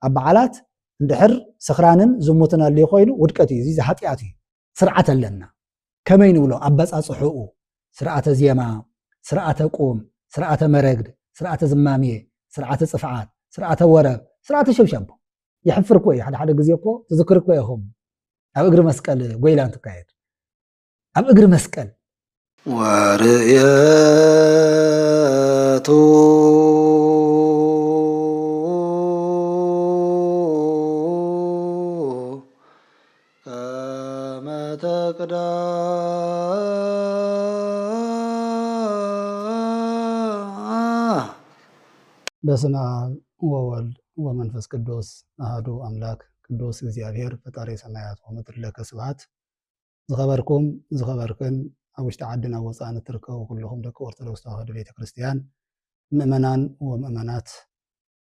ኣብ በዓላት እንድሕር ስኽራንን ዝሙትን ኣልዩ ኮይኑ ውድቀት እዩ። እዚ ኃጢኣት እዩ። ስርዓት ኣለና። ከመይ ንብሎ? ኣበጻጽሕኡ፣ ስርዓተ ዜማ፣ ስርዓተ ቁም፣ ስርዓተ መረግድ፣ ስርዓተ ዝማሜ፣ ስርዓተ ጽፍዓት፣ ስርዓተ ወረብ፣ ስርዓተ ሸብሻቦ። የሕፍር እኮ እዩ። ሓደ ሓደ ግዜ እኮ ትዝክር እኮ ኢኹም። ኣብ እግሪ መስቀል ጎይላ እንትካየድ። ኣብ እግሪ መስቀል። ወርእየቱ ከመ ተቅዳ። በስመ አብ ወወልድ ወመንፈስ ቅዱስ አሐዱ አምላክ። ቅዱስ እግዚአብሔር ፈጣሪ ሰማያት ወምድር ለከ ስብሐት። ዝኸበርኩም ዝኸበርክን ኣብ ውሽጢ ዓድን ኣብ ወፃእን እትርከቡ ኩልኹም ደቂ ኦርቶዶክስ ተዋህዶ ቤተ ክርስቲያን ምእመናን ወምእመናት፣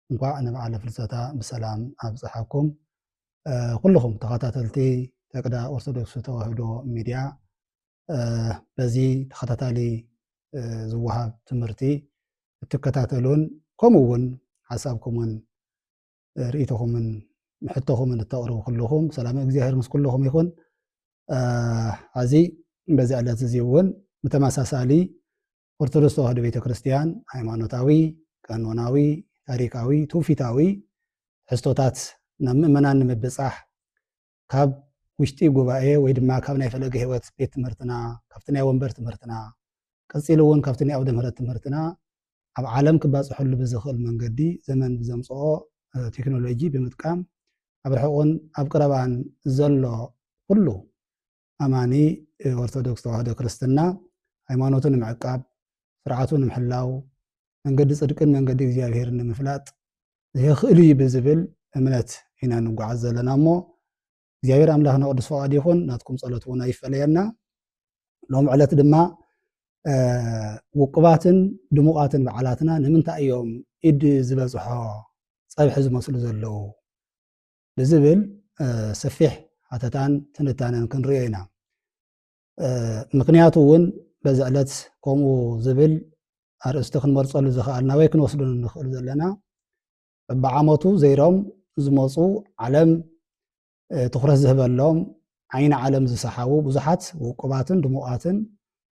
እንኳዕ ንበዓለ ፍልሰታ ብሰላም ኣብፀሐኩም። እ፣ ኩልኹም ተኸታተልቲ ተቅዳ ኦርቶዶክስ ተዋህዶ ሚድያ፣ እ፣ በዚ ተኸታታሊ፣ እ፣ ዝወሃብ ትምህርቲ እትከታተሉን ከምኡ እውን ሓሳብኩምን ርእይቶኹምን ሕቶኹምን እተቕርቡ ኩልኹም ሰላም እግዚኣብሔር ምስ ኩልኹም ይኹን። እ፣ ሐዚ በዚ ዕለት እዚ እውን ብተመሳሳሊ ኦርቶዶክስ ተዋህዶ ቤተ ክርስቲያን ሃይማኖታዊ፣ ቀኖናዊ፣ ታሪካዊ፣ ትውፊታዊ ትሕዝቶታት ናብ ምእመናን ንምብጻሕ ካብ ውሽጢ ጉባኤ ወይ ድማ ካብ ናይ ፈለገ ህይወት ቤት ትምህርትና፣ ካብቲ ናይ ወንበር ትምህርትና፣ ቀጺሉ እውን ካብቲ ናይ ዓውደ ምህረት ትምህርትና ኣብ ዓለም ክባጽሐሉ ብዝኽእል መንገዲ ዘመን ብዘምጽኦ፣ እ፣ ቴክኖሎጂ ብምጥቃም ኣብ ርሑቕን ኣብ ቀረባን ዘሎ ኩሉ ኣማኒ፣ እ፣ ኦርቶዶክስ ተዋህዶ ክርስትና ሃይማኖቱ ንምዕቃብ፣ ስርዓቱ ንምሕላው፣ መንገዲ ጽድቅን መንገዲ እግዚኣብሔርን ንምፍላጥ የኽእል እዩ ብዝብል እምነት ኢና ንጓዓዝ ዘለና እሞ፣ እግዚኣብሔር ኣምላኽና ቅዱስ ፈቓድ ይኹን። ናትኩም ጸሎት እውን ኣይፈለየና። ሎም ዕለት ድማ፣ እ፣ ውቁባትን ድሙቓትን በዓላትና ንምንታይ እዮም ኢድ ዝበጽሖ ጸብሒ ዝመስሉ ዘለዉ? ብዝብል፣ እ፣ ሰፊሕ ሃተታን ትንታነን ክንርእዮ ኢና። እ፣ ምኽንያቱ እውን በዚ ዕለት ከምኡ ዝብል ኣርእስቲ ክንመርጸሉ ዝኸኣልና ወይ ክንወስዶ ንኽእል ዘለና፣ በብዓመቱ ዘይሮም ዝመጹ ዓለም፣ እ፣ ትኹረት ዝህበሎም ዓይኒ ዓለም ዝሰሓቡ ብዙሓት ውቁባትን ድሙቓትን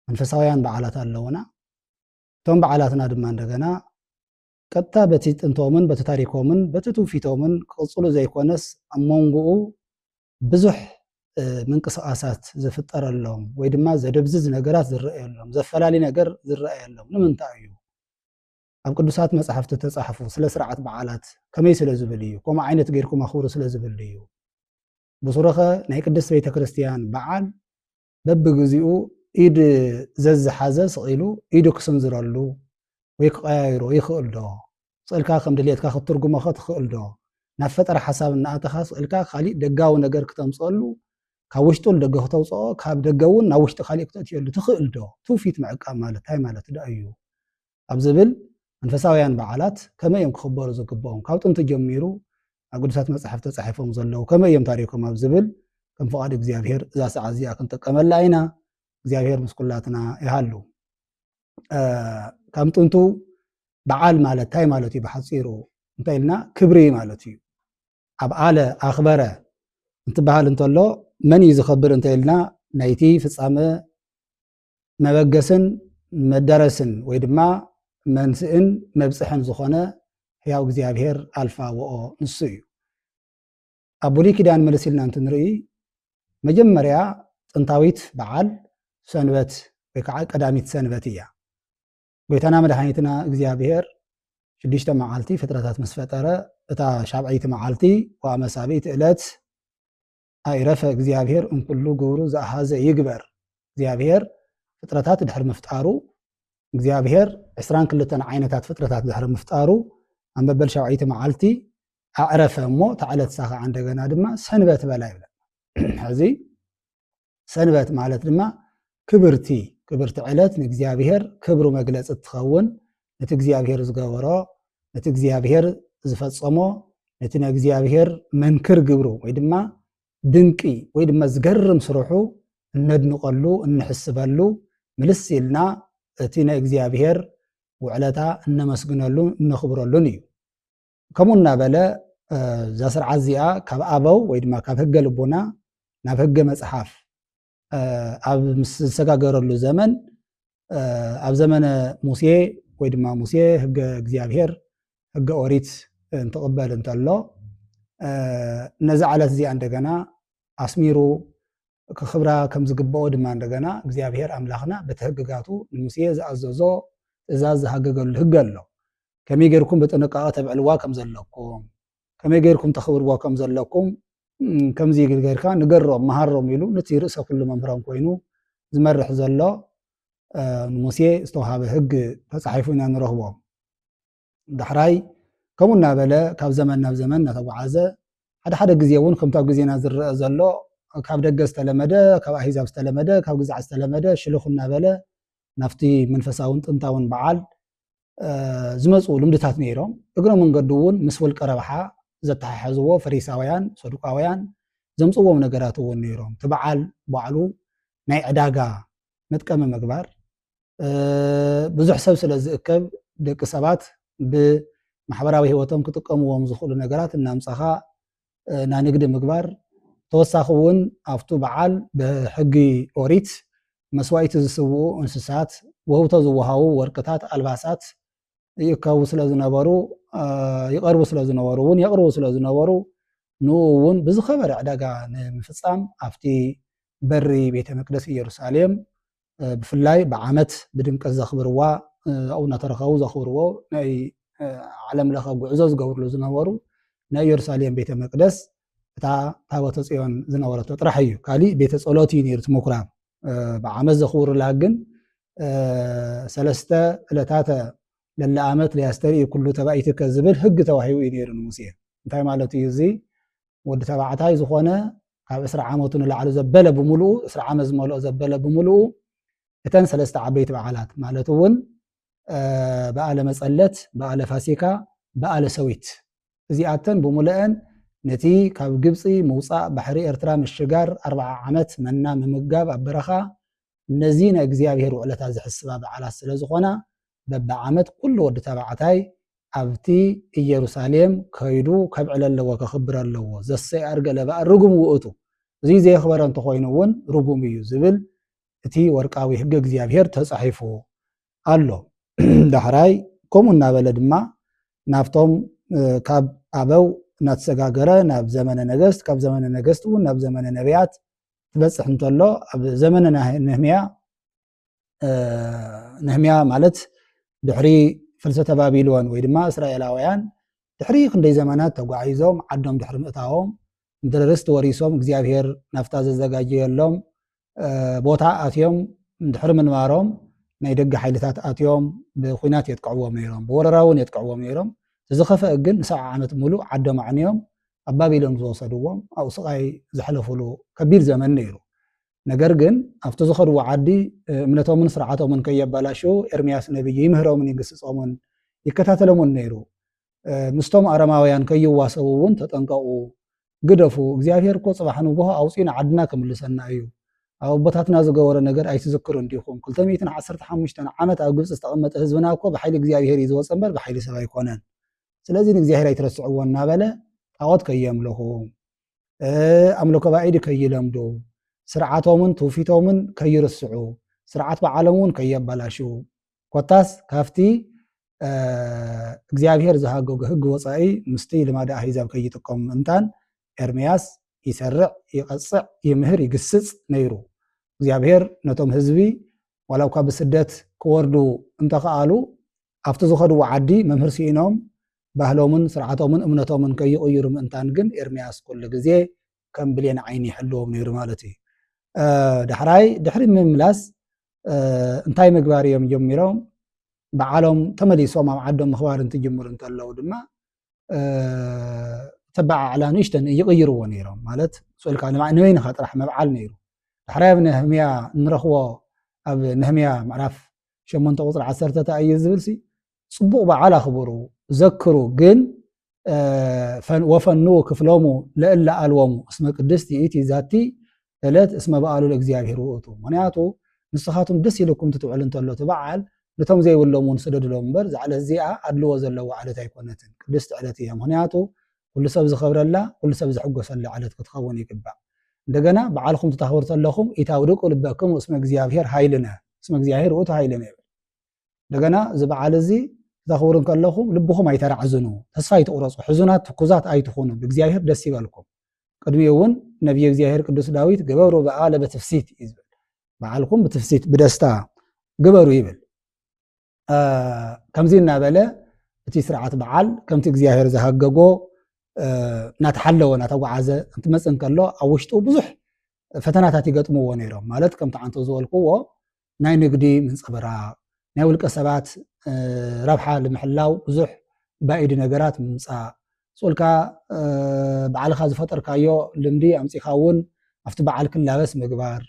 መንፈሳውያን በዓላት ኣለዉና። እቶም በዓላትና ድማ እንደገና ቀጥታ በቲ ጥንቶምን በቲ ታሪኮምን በቲ ትውፊቶምን ክቕጽሉ ዘይኮነስ ኣብ መንጎኡ ብዙሕ፣ እ፣ ምንቅስቓሳት ዝፍጠረሎም ወይ ድማ ዘደብዝዝ ነገራት ዝረኣየሎም፣ ዘፈላሊ ነገር ዝረኣየሎም ንምንታይ እዩ? ኣብ ቅዱሳት መጻሕፍቲ ተጻሕፉ ስለ ስርዓት በዓላት ከመይ ስለ ዝብል እዩ? ከምኡ ዓይነት ጌርኩም ኣኽብሩ ስለ ዝብል እዩ? ብሱሩኸ ናይ ቅድስት ቤተ ክርስቲያን በዓል በብግዚኡ ኢድ ዘዝሓዘ ስቕ ኢሉ ኢዱ ክስንዝረሉ ወይ ክቐያይሮ ይኽእል ዶ? ስቕ ኢልካ ከም ድልየትካ ክትትርጉሞ ኸ ትኽእል ዶ? ናብ ፈጠራ ሓሳብ እናኣተኻ ስቕ ኢልካ ካሊእ ደጋዊ ነገር ክተምፅኣሉ፣ ካብ ውሽጡ ንደገ ክተውፅኦ፣ ካብ ደገ እውን ናብ ውሽጢ ካሊእ ክተእትየሉ ትኽእል ዶ? ትውፊት ምዕቃብ ማለት እንታይ ማለት ደኣ እዩ? ኣብ ዝብል መንፈሳውያን በዓላት ከመይ እዮም ክኽበሩ ዝግብኦም? ካብ ጥንቲ ጀሚሩ ኣብ ቅዱሳት መጻሕፍቲ ተጻሒፎም ዘለዉ ከመይ እዮም ታሪኮም? ኣብ ዝብል ከም ፍቓድ እግዚኣብሔር እዛ ሰዓት እዚኣ ክንጥቀመላ ኢና። እግዚኣብሔር ምስ ኩላትና ይሃሉ። እ፣ ካብ ጥንቱ በዓል ማለት እንታይ ማለት እዩ? ብሓጺሩ እንተ ኢልና ክብሪ ማለት እዩ። ኣብ ኣለ ኣኽበረ እንትበሃል እንተሎ መን እዩ ዝኸብር እንተ ኢልና ናይቲ ፍጻመ መበገስን መዳረስን ወይ ድማ መንስእን መብጽሕን ዝኾነ ሕያው እግዚኣብሔር ኣልፋ ወኦ ንሱ እዩ። ኣብ ብሉይ ኪዳን መለስ ኢልና እንትንርኢ መጀመርያ ጥንታዊት በዓል ሰንበት ወይ ከዓ ቀዳሚት ሰንበት እያ። ጎይታና መድሓኒትና እግዚኣብሔር ሽዱሽተ መዓልቲ ፍጥረታት ምስ ፈጠረ እታ ሻብዐይቲ መዓልቲ ወኣመሳብኢት ዕለት ኣዕረፈ እግዚኣብሔር እምኩሉ ግብሩ ዘኣሃዘ ይግበር። እግዚኣብሔር ፍጥረታት ድሕሪ ምፍጣሩ እግዚኣብሔር ዕስራን ክልተን ዓይነታት ፍጥረታት ድሕሪ ምፍጣሩ ኣብ መበል ሻብዐይቲ መዓልቲ ኣዕረፈ እሞ እታ ዕለት እሳ ከዓ እንደገና ድማ ሰንበት በላ ይብለና። ሕዚ ሰንበት ማለት ድማ ክብርቲ ክብርቲ ዕለት ንእግዚኣብሔር ክብሩ መግለፂ እትኸውን ነቲ እግዚኣብሔር ዝገበሮ ነቲ እግዚኣብሔር ዝፈፀሞ ነቲ ንእግዚኣብሔር መንክር ግብሩ ወይ ድማ ድንቂ ወይ ድማ ዝገርም ስርሑ እነድንቐሉ እንሕስበሉ ምልስ ኢልና እቲ ንእግዚኣብሔር ውዕለታ እነመስግነሉ እነኽብረሉን እዩ። ከምኡ እናበለ እዛ ስርዓት እዚኣ ካብ ኣበው ወይ ድማ ካብ ህገ ልቦና ናብ ህገ መጽሓፍ ኣብ ምስ ዝሰጋገረሉ ዘመን ኣብ ዘመነ ሙሴ ወይ ድማ ሙሴ ህገ እግዚኣብሔር ህገ ኦሪት እንትቕበል እንተሎ ነዚ ዕለት እዚኣ እንደገና ኣስሚሩ ክኽብራ ከም ዝግብኦ ድማ እንደገና እግዚኣብሔር ኣምላኽና በቲ ህግጋቱ ንሙሴ ዝኣዘዞ ትእዛዝ ዝሃገገሉ ህገ ኣሎ። ከመይ ጌርኩም ብጥንቃቐ ተብዕልዋ ከም ዘለኩም፣ ከመይ ጌርኩም ተኽብርዎ ከም ዘለኩም ከምዚ ጌርካ ንገሮም መሃሮም ኢሉ ነቲ ርእሰ ኩሉ መምህሮም ኮይኑ ዝመርሕ ዘሎ ንሙሴ ዝተዋሃበ ህግ ተጻሒፉ ኢና ንረኽቦ። ዳሕራይ ከምኡ እናበለ ካብ ዘመን ናብ ዘመን እናተጓዓዘ ሓደ ሓደ ግዜ እውን ከምታ ግዜና ዝረአ ዘሎ ካብ ደገ ዝተለመደ ካብ ኣሂዛብ ዝተለመደ ካብ ግዛዕ ዝተለመደ ሽልኹ እናበለ ናብቲ መንፈሳውን ጥንታውን በዓል ዝመፁ ልምድታት ነይሮም። እግረ መንገዱ እውን ምስ ውልቀ ረብሓ ዘተሓሕዝዎ ፈሪሳውያን ሰዱቃውያን ዘምፅዎም ነገራት እውን ነይሮም። እቲ በዓል ባዕሉ ናይ ዕዳጋ መጥቀሚ ምግባር ብዙሕ ሰብ ስለ ዝእከብ ደቂ ሰባት ብማሕበራዊ ህይወቶም ክጥቀምዎም ዝኽእሉ ነገራት እናምፀኻ ናይ ንግዲ ምግባር ተወሳኺ እውን ኣብቱ በዓል ብሕጊ ኦሪት መስዋኢቲ ዝስውኡ እንስሳት ውህብቶ ዝወሃቡ ወርቅታት ኣልባሳት ይእከቡ ስለ ዝነበሩ ይቐርቡ ስለ ዝነበሩ እውን የቕርቡ ስለ ዝነበሩ ንኡ እውን ብዝኸበረ ዕዳጋ ንምፍፃም ኣብቲ በሪ ቤተ መቅደስ ኢየሩሳሌም ብፍላይ ብዓመት ብድምቀት ዘኽብርዋ ኣብኡ እናተረኸቡ ዘኽብርዎ ናይ ዓለም ለኸ ጉዕዞ ዝገብርሉ ዝነበሩ ናይ ኢየሩሳሌም ቤተ መቅደስ እታ ታቦተ ጽዮን ዝነበረቶ ጥራሕ እዩ። ካሊእ ቤተ ጸሎት እዩ ነይሩ እቲ ምኩራብ። ብዓመት ዘኽብሩላ ግን ሰለስተ ዕለታተ ለለ ዓመት ለያስተርኢ ኩሉ ተባኢትከ ዝብል ህግ ተዋሂቡ እዩ ነይሩ ንሙሴ። እንታይ ማለት እዩ እዚ? ወዲ ተባዕታይ ዝኾነ ካብ ዕስራ ዓመቱ ንላዕሊ ዘበለ ብምልኡ ዕስራ ዓመት ዝመልኦ ዘበለ ብምልኡ እተን ሰለስተ ዓበይቲ በዓላት ማለት እውን በዓለ መጸለት፣ በዓለ ፋሲካ፣ በዓለ ሰዊት እዚኣተን ብምልአን ነቲ ካብ ግብፂ ምውፃእ ባሕሪ ኤርትራ ምሽጋር ኣርባዓ ዓመት መና ምምጋብ ኣብ በረኻ ነዚ ናይ እግዚኣብሔር ውዕለታት ዝሕስባ በዓላት ስለ ዝኾና በብዓመት ኩሉ ወዲ ተባዕታይ ኣብቲ ኢየሩሳሌም ከይዱ ከብዕል ኣለዎ፣ ከኽብር ኣለዎ። ዘሰይኣር ገለ በኣል ርጉም ውእቱ፣ እዚ ዘየኽበረ እንተኾይኑ እውን ርጉም እዩ ዝብል እቲ ወርቃዊ ሕገ እግዚኣብሔር ተጻሒፉ ኣሎ። ዳሕራይ ከምኡ እናበለ ድማ ናብቶም ካብ ኣበው እናተሰጋገረ ናብ ዘመነ ነገስት፣ ካብ ዘመነ ነገስት እውን ናብ ዘመነ ነቢያት ትበጽሕ እንተሎ ኣብ ዘመነ ነህምያ ነህምያ ማለት ድሕሪ ፍልሰተ ባቢሎን ወይ ድማ እስራኤላውያን ድሕሪ ክንደይ ዘመናት ተጓዒዞም ዓዶም ድሕሪ ምእታዎም ምድሪ ርስቲ ወሪሶም እግዚኣብሔር ናብታ ዘዘጋጀየሎም ቦታ ኣትዮም ድሕሪ ምንባሮም ናይ ደገ ሓይልታት ኣትዮም ብኩናት የጥቅዕዎም ነይሮም፣ ብወረራ እውን የጥቅዕዎም ነይሮም። ዝኸፈእ ግን ንሰብዓ ዓመት ሙሉእ ዓዶም ኣዕንዮም ኣብ ባቢሎን ዝወሰድዎም ኣብኡ ስቓይ ዘሕለፉሉ ከቢድ ዘመን ነይሩ። ነገር ግን ኣብቲ ዝኸድዎ ዓዲ እምነቶምን ስርዓቶምን ከየባላሽው ኤርምያስ ነቢይ ይምህሮምን ይግስጾምን ይከታተሎምን ነይሩ። ምስቶም ኣረማውያን ከይዋሰቡ እውን ተጠንቀቑ፣ ግደፉ። እግዚኣብሔር እኮ ጽባሕ ንግሆ ኣውጺኡ ንዓድና ክምልሰና እዩ። ኣብ ኣቦታትና ዝገበሮ ነገር ኣይትዝክሩን ዲኹም? ክልተ ሚእትን ዓሰርተ ሓሙሽተን ዓመት ኣብ ግብጺ ዝተቐመጠ ህዝብና እኮ ብሓይሊ እግዚኣብሔር እዩ ዝወጸ እምበር ብሓይሊ ሰብ ኣይኮነን። ስለዚ ንእግዚኣብሔር ኣይትረስዕዎ እናበለ ጣዖት ከየምልኹ ኣምልኮ ባዒድ ከይለምዱ ስርዓቶምን ትውፊቶምን ከይርስዑ ስርዓት በዓሎም እውን ከየበላሽው ኮታስ ካብቲ እግዚኣብሔር ዝሃገጎ ህግ ወፃኢ ምስቲ ልማድ ኣህዛብ ከይጥቀሙ ምእንታን ኤርምያስ ይሰርዕ፣ ይቐፅዕ፣ ይምህር፣ ይግስፅ ነይሩ። እግዚኣብሔር ነቶም ህዝቢ ዋላ እኳ ብስደት ክወርዱ እንተኸኣሉ ኣብቲ ዝኸድዎ ዓዲ መምህር ስኢኖም ባህሎምን ስርዓቶምን እምነቶምን ከይቕይሩ ምእንታን ግን ኤርምያስ ኩሉ ግዜ ከም ብሌን ዓይኒ ይሕልዎም ነይሩ ማለት እዩ። ዳሕራይ ድሕሪ ምምላስ እንታይ ምግባር እዮም ጀሚሮም? በዓሎም ተመሊሶም ኣብ ዓዶም ምኽባር እንትጅምሩ እንተለዉ ድማ ተበዓዕላ ንእሽተን ይቕይርዎ ነይሮም። ማለት ስእልካ ንበይንኻ ጥራሕ መብዓል ነይሩ። ዳሕራይ ኣብ ነህምያ እንረኽቦ ኣብ ነህምያ ምዕራፍ ሸሞንተ ቁፅሪ ዓሰርተ እንታይ እዩ ዝብል ሲ ፅቡቕ በዓል ኣኽብሩ ዘክሩ ግን ወፈኑ ክፍሎሙ ለእለ ኣልወሙ እስመ ቅድስት ይእቲ ዛቲ እለት እስመ በዓሉ ለእግዚኣብሔር ውእቱ። ምክንያቱ ንስኻትኩም ደስ ኢልኩም ትትውዕል እንተሎ እቲ በዓል ነቶም ዘይብሎም እውን ስደድሎም እምበር እዛ ዕለት እዚኣ ኣድልዎ ዘለዋ ዕለት ኣይኮነትን፣ ቅድስቲ ዕለት እያ። ምክንያቱ ኩሉ ሰብ ዝኸብረላ፣ ኩሉ ሰብ ዝሕጎሰላ ዕለት ክትኸውን ይግባእ። እንደገና በዓልኹም ትታኽብሩ ተለኹም ኢታውድቁ ልበክሙ እስመ እግዚኣብሔር ኃይልነ፣ እስመ እግዚኣብሔር ውእቱ ኃይልነ ይብል። እንደገና እዚ በዓል እዚ ክተኽብሩ እንከለኹም ልብኹም ኣይተራዕዝኑ፣ ተስፋ ኣይትቑረጹ፣ ሕዙናት ትኩዛት ኣይትኹኑ፣ ብእግዚኣብሔር ደስ ይበልኩም። ቅድሚኡ እውን ነቢየ እግዚኣብሔር ቅዱስ ዳዊት ገበሩ በዓለ በትፍሲት እዩ ዝብል። በዓልኩም ብትፍሲት ብደስታ ግበሩ ይብል። ከምዚ እናበለ እቲ ስርዓት በዓል ከምቲ እግዚኣብሔር ዝሃገጎ እናተሓለወ እናተጓዓዘ እንትመፅእ እንከሎ ኣብ ውሽጡ ብዙሕ ፈተናታት ይገጥምዎ ነይሮም። ማለት ከምቲ ዓንቶ ዝበልክዎ ናይ ንግዲ ምንፅብራቕ፣ ናይ ውልቀ ሰባት ረብሓ ንምሕላው ብዙሕ ባኢድ ነገራት ምምፃእ፣ ስኡልካ ባዕልኻ ዝፈጠርካዮ ልምዲ ኣምፂኻ እውን ኣብቲ በዓል ክላበስ ምግባር፣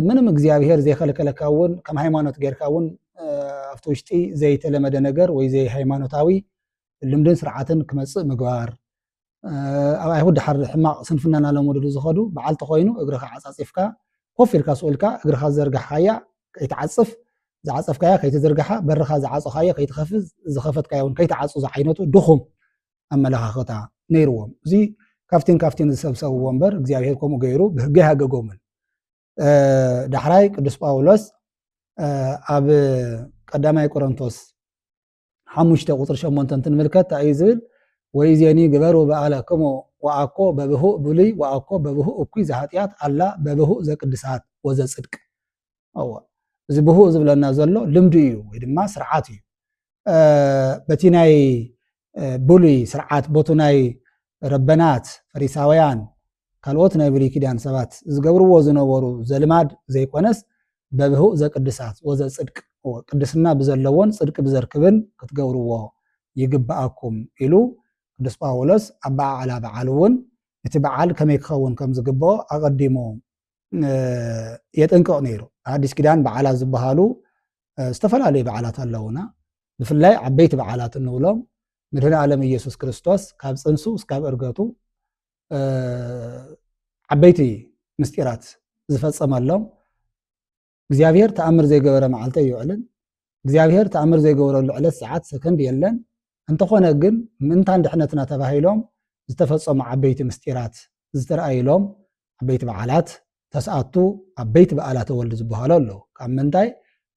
ምንም እግዚኣብሔር ዘይከለከለካ እውን ከም ሃይማኖት ጌርካ እውን ኣብቲ ውሽጢ ዘይተለመደ ነገር ወይ ዘይሃይማኖታዊ ልምድን ስርዓትን ክመፅእ ምግባር። ኣብ ኣይሁድ ድሓር ሕማቕ ስንፍና እናለመዱሉ ዝኸዱ በዓል ተኾይኑ እግርኻ ዓፃፂፍካ ኮፍ ኢልካ ስኡልካ እግርኻ ዝዘርጋሕካያ ከይትዓፅፍ፣ ዝዓፀፍካያ ከይትዝርግሓ፣ በርኻ ዝዓፀኻዮ ከይትኸፍት፣ ዝኸፈትካዮ እውን ከይትዓፁ ዝዓይነቱ ድኹም ኣመለኻኽታ ነይርዎም። እዚ ካብቲን ካብቲን ዝሰብሰብዎ እምበር እግዚኣብሔር ከምኡ ገይሩ ብህጊ ኣይሃገጎምን። ዳሕራይ ቅዱስ ጳውሎስ ኣብ ቀዳማይ ቆሮንቶስ ሓሙሽተ ቁፅሪ ሸሞንተ እንትንምልከት እንታይ እዩ ዝብል? ወይዜኒ ግበሩ በዓለክሙ ወአኮ በብሁእ ብሉይ ወአኮ በብሁእ እኩይ ዘኃጢአት አላ በብሁእ ዘቅድሳት ወዘጽድቅ። እወ፣ እዚ ብሁእ ዝብለና ዘሎ ልምዲ እዩ ወይ ድማ ስርዓት እዩ። በቲ ናይ ብሉይ ስርዓት ቦቱ ናይ ረበናት ፈሪሳውያን ካልኦት ናይ ብሉይ ኪዳን ሰባት ዝገብርዎ ዝነበሩ ዘልማድ ዘይኮነስ በብሁእ ዘቅድሳት ወዘጽድቅ፣ ቅድስና ብዘለዎን ጽድቂ ብዘርክብን ክትገብርዎ ይግብኣኩም ኢሉ ቅዱስ ጳውሎስ ኣበዓዕላ በዓል እውን እቲ በዓል ከመይ ክኸውን ከም ዝግብኦ ኣቐዲሙ የጥንቅቕ ነይሩ። ኣዲስ ኪዳን በዓላት ዝበሃሉ ዝተፈላለዩ በዓላት ኣለውና። ብፍላይ ዓበይቲ በዓላት እንብሎም ምድህን ዓለም ኢየሱስ ክርስቶስ ካብ ፅንሱ እስካብ እርገቱ ዓበይቲ ምስጢራት ዝፈጸመሎም፣ እግዚኣብሔር ተኣምር ዘይገበረ መዓልቲ ኣይውዕልን። እግዚኣብሔር ተኣምር ዘይገበረሉ ዕለት፣ ሰዓት፣ ሰከንድ የለን። እንተኾነ ግን ምእንታን ድሕነትና ተባሂሎም ዝተፈጸሙ ዓበይቲ ምስጢራት ዝተረኣይሎም ዓበይቲ በዓላት ተስኣቱ ዓበይቲ በዓላተ ወልድ ዝበሃሉ ኣለዉ። ካብ ምንታይ?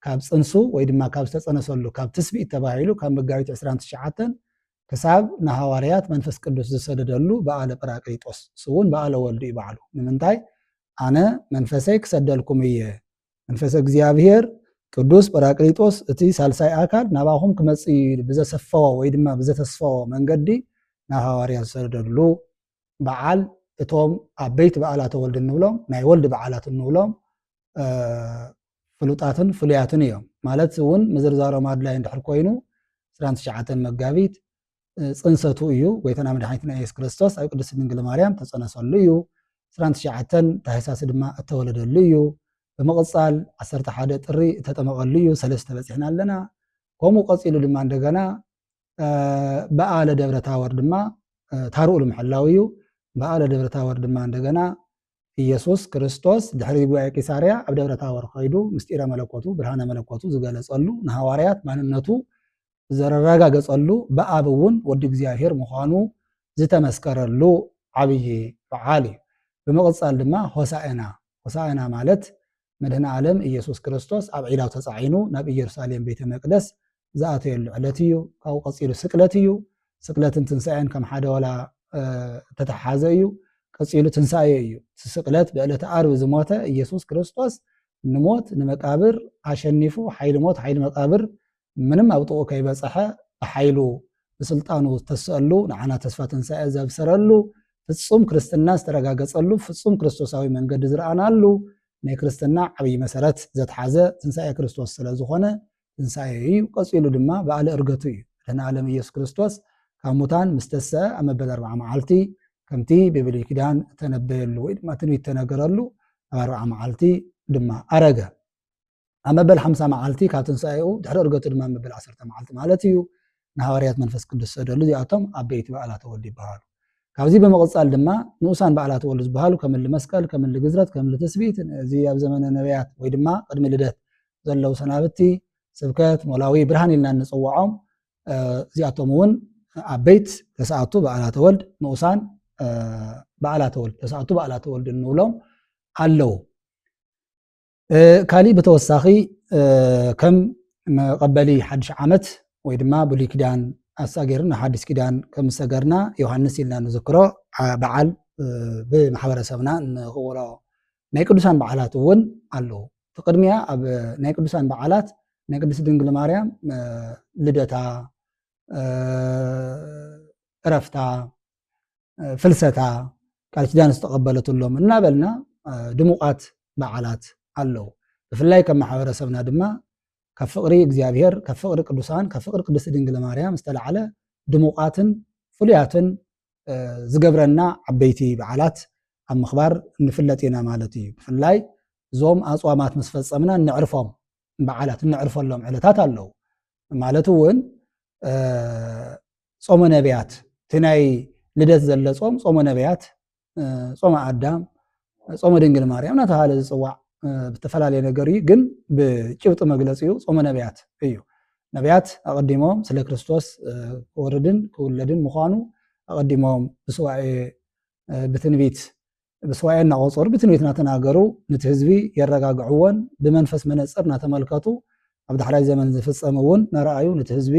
ካብ ጽንሱ ወይ ድማ ካብ ዝተጸነሰሉ፣ ካብ ትስብእት ተባሂሉ ካብ መጋቢት ዕስራን ትሽዓተን ክሳብ ንሃዋርያት መንፈስ ቅዱስ ዝሰደደሉ በዓለ ጳራቅሊጦስ፣ እሱ እውን በዓለ ወልድ እዩ ባዕሉ። ንምንታይ? ኣነ መንፈሰይ ክሰደልኩም እየ፣ መንፈሰ እግዚኣብሔር ቅዱስ ጳራቅሊጦስ እቲ ሳልሳይ ኣካል ናባኹም ክመጽእ እዩ ኢሉ ብዘሰፈዎ ወይ ድማ ብዘተስፈዎ መንገዲ ናብ ሃዋርያት ዝሰደደሉ በዓል እቶም ዓበይቲ በዓላተ ወልድ እንብሎም ናይ ወልድ በዓላት እንብሎም ፍሉጣትን ፍሉያትን እዮም። ማለት እውን ምዝርዛሮም ኣድላይ እንድሕር ኮይኑ ዕስራን ትሽዓተን መጋቢት ጽንሰቱ እዩ። ጎይታና መድሓኒትና ኢየሱስ ክርስቶስ ኣብ ቅድስት ድንግል ማርያም ተጸነሰሉ እዩ። ዕስራን ትሽዓተን ታህሳስ ድማ እተወለደሉ እዩ። ብምቕጻል ዓሰርተ ሓደ ጥሪ እተጠመቐሉ እዩ። ሰለስተ በጺሕና ኣለና። ከምኡ ቀጺሉ ድማ እንደገና በዓለ ደብረ ታወር ድማ ታርኡ ንምሕላው እዩ። በዓለ ደብረ ታወር ድማ እንደገና ኢየሱስ ክርስቶስ ድሕሪ ጉባኤ ቂሳርያ ኣብ ደብረ ታወር ከይዱ ምስጢረ መለኮቱ፣ ብርሃነ መለኮቱ ዝገለጸሉ፣ ንሃዋርያት ማንነቱ ዘረጋገጸሉ፣ ብኣብ እውን ወዲ እግዚኣብሔር ምዃኑ ዝተመስከረሉ ዓብዪ በዓል እዩ። ብምቕጻል ድማ ሆሳዕና፣ ሆሳዕና ማለት መድህን ዓለም ኢየሱስ ክርስቶስ ኣብ ዒላው ተጻዒኑ ናብ ኢየሩሳሌም ቤተ መቅደስ ዝኣተየሉ ዕለት እዩ። ካብኡ ቀጺሉ ስቅለት እዩ። ስቅለትን ትንሳኤን ከም ሓደ ዋላ ተተሓሓዘ እዩ። ቀጺሉ ትንሳኤ እዩ። እቲ ስቅለት ብዕለተ ዓርብ ዝሞተ ኢየሱስ ክርስቶስ ንሞት ንመቃብር ኣሸኒፉ ሓይሊ ሞት ሓይሊ መቃብር ምንም ኣብ ጥቕኡ ከይበጽሐ ብሓይሉ ብስልጣኑ ዝተስአሉ ንዓና ተስፋ ትንሳኤ ዘብሰረሉ ፍጹም ክርስትና ዝተረጋገጸሉ ፍጹም ክርስቶሳዊ መንገዲ ዝረኣናሉ ናይ ክርስትና ዓብዪ መሰረት ዘትሓዘ ትንሳኤ ክርስቶስ ስለ ዝኾነ ትንሳኤ እዩ። ቀጺሉ ድማ በዓለ እርገቱ እዩ። መድህን ዓለም ኢየሱስ ክርስቶስ ካብ ሙታን ምስ ተሰአ ኣብ መበል ኣርብዓ መዓልቲ ከምቲ ብብሉይ ኪዳን እተነበየሉ ወይ ድማ ትንቢት ተነገረሉ ኣብ ኣርብዓ መዓልቲ ድማ ኣረገ። ኣብ መበል ሓምሳ መዓልቲ ካብ ትንሳኤኡ ድሕሪ እርገቱ ድማ መበል ዓሰርተ መዓልቲ ማለት እዩ ንሃዋርያት መንፈስ ቅዱስ ዝሰደሉ እዚኣቶም ዓበይቲ በዓላተ ወልድ ይበሃሉ። ካብዚ ብምቕጻል ድማ ንኡሳን በዓላተ ወልድ ዝበሃሉ ከምሊ መስቀል፣ ከምሊ ግዝረት፣ ከምሊ ትስብእት፣ እዚ ኣብ ዘመነ ነቢያት ወይ ድማ ቅድሚ ልደት ዘለዉ ሰናብቲ፣ ስብከት፣ ሞላዊ፣ ብርሃን ኢልና እንጽውዖም እዚኣቶም እውን ዓበይት ተሰኣቱ በዓላተ ወልድ፣ ንኡሳን በዓላተ ወልድ፣ ተሰኣቱ በዓላተ ወልድ እንብሎም ኣለዉ። ካሊእ ብተወሳኺ ከም መቐበሊ ሓድሽ ዓመት ወይ ድማ ብሉይ ኪዳን ኣሳጊርና ሓድሽ ኪዳን ከም ዝሰገርና ዮሃንስ ኢልና ንዝክሮ በዓል ብማሕበረሰብና ንኽብሮ ናይ ቅዱሳን በዓላት እውን ኣለዉ። እቲ ቅድሚያ ኣብ ናይ ቅዱሳን በዓላት ናይ ቅድስት ድንግል ማርያም ልደታ፣ እረፍታ፣ ፍልሰታ፣ ቃል ኪዳን ዝተቐበለትሎም እናበልና ድሙቓት በዓላት ኣለዉ። ብፍላይ ከም ማሕበረሰብና ድማ ካብ ፍቕሪ እግዚኣብሔር፣ ካብ ፍቕሪ ቅዱሳን፣ ካብ ፍቕሪ ቅድስት ድንግል ማርያም ዝተላዕለ ድሙቓትን ፍሉያትን ዝገብረና ዓበይቲ በዓላት ኣብ ምኽባር ንፍለጥ ኢና ማለት እዩ። ብፍላይ እዞም ኣፅዋማት ምስ ፈፀምና እነዕርፎም በዓላት እነዕርፈሎም ዕለታት ኣለዉ። ማለት እውን ጾመ ነቢያት፣ እቲ ናይ ልደት ዘሎ ጾም ጾመ ነቢያት፣ ጾመ ኣዳም፣ ጾመ ድንግል ማርያም እናተባሃለ ዝፅዋዕ ብተፈላለየ ነገር እዩ፣ ግን ብጭብጢ መግለፂኡ ጾመ ነቢያት እዩ። ነቢያት ኣቐዲሞም ስለ ክርስቶስ ክወርድን ክውለድን ምዃኑ ኣቐዲሞም ብስዋኤ ብትንቢት ብስዋኤ እናቆጸሩ ብትንቢት እናተናገሩ ነቲ ህዝቢ የረጋግዕዎን ብመንፈስ መነጽር እናተመልከቱ ኣብ ዳሕራይ ዘመን ዝፍጸም እውን እናረኣዩ ነቲ ህዝቢ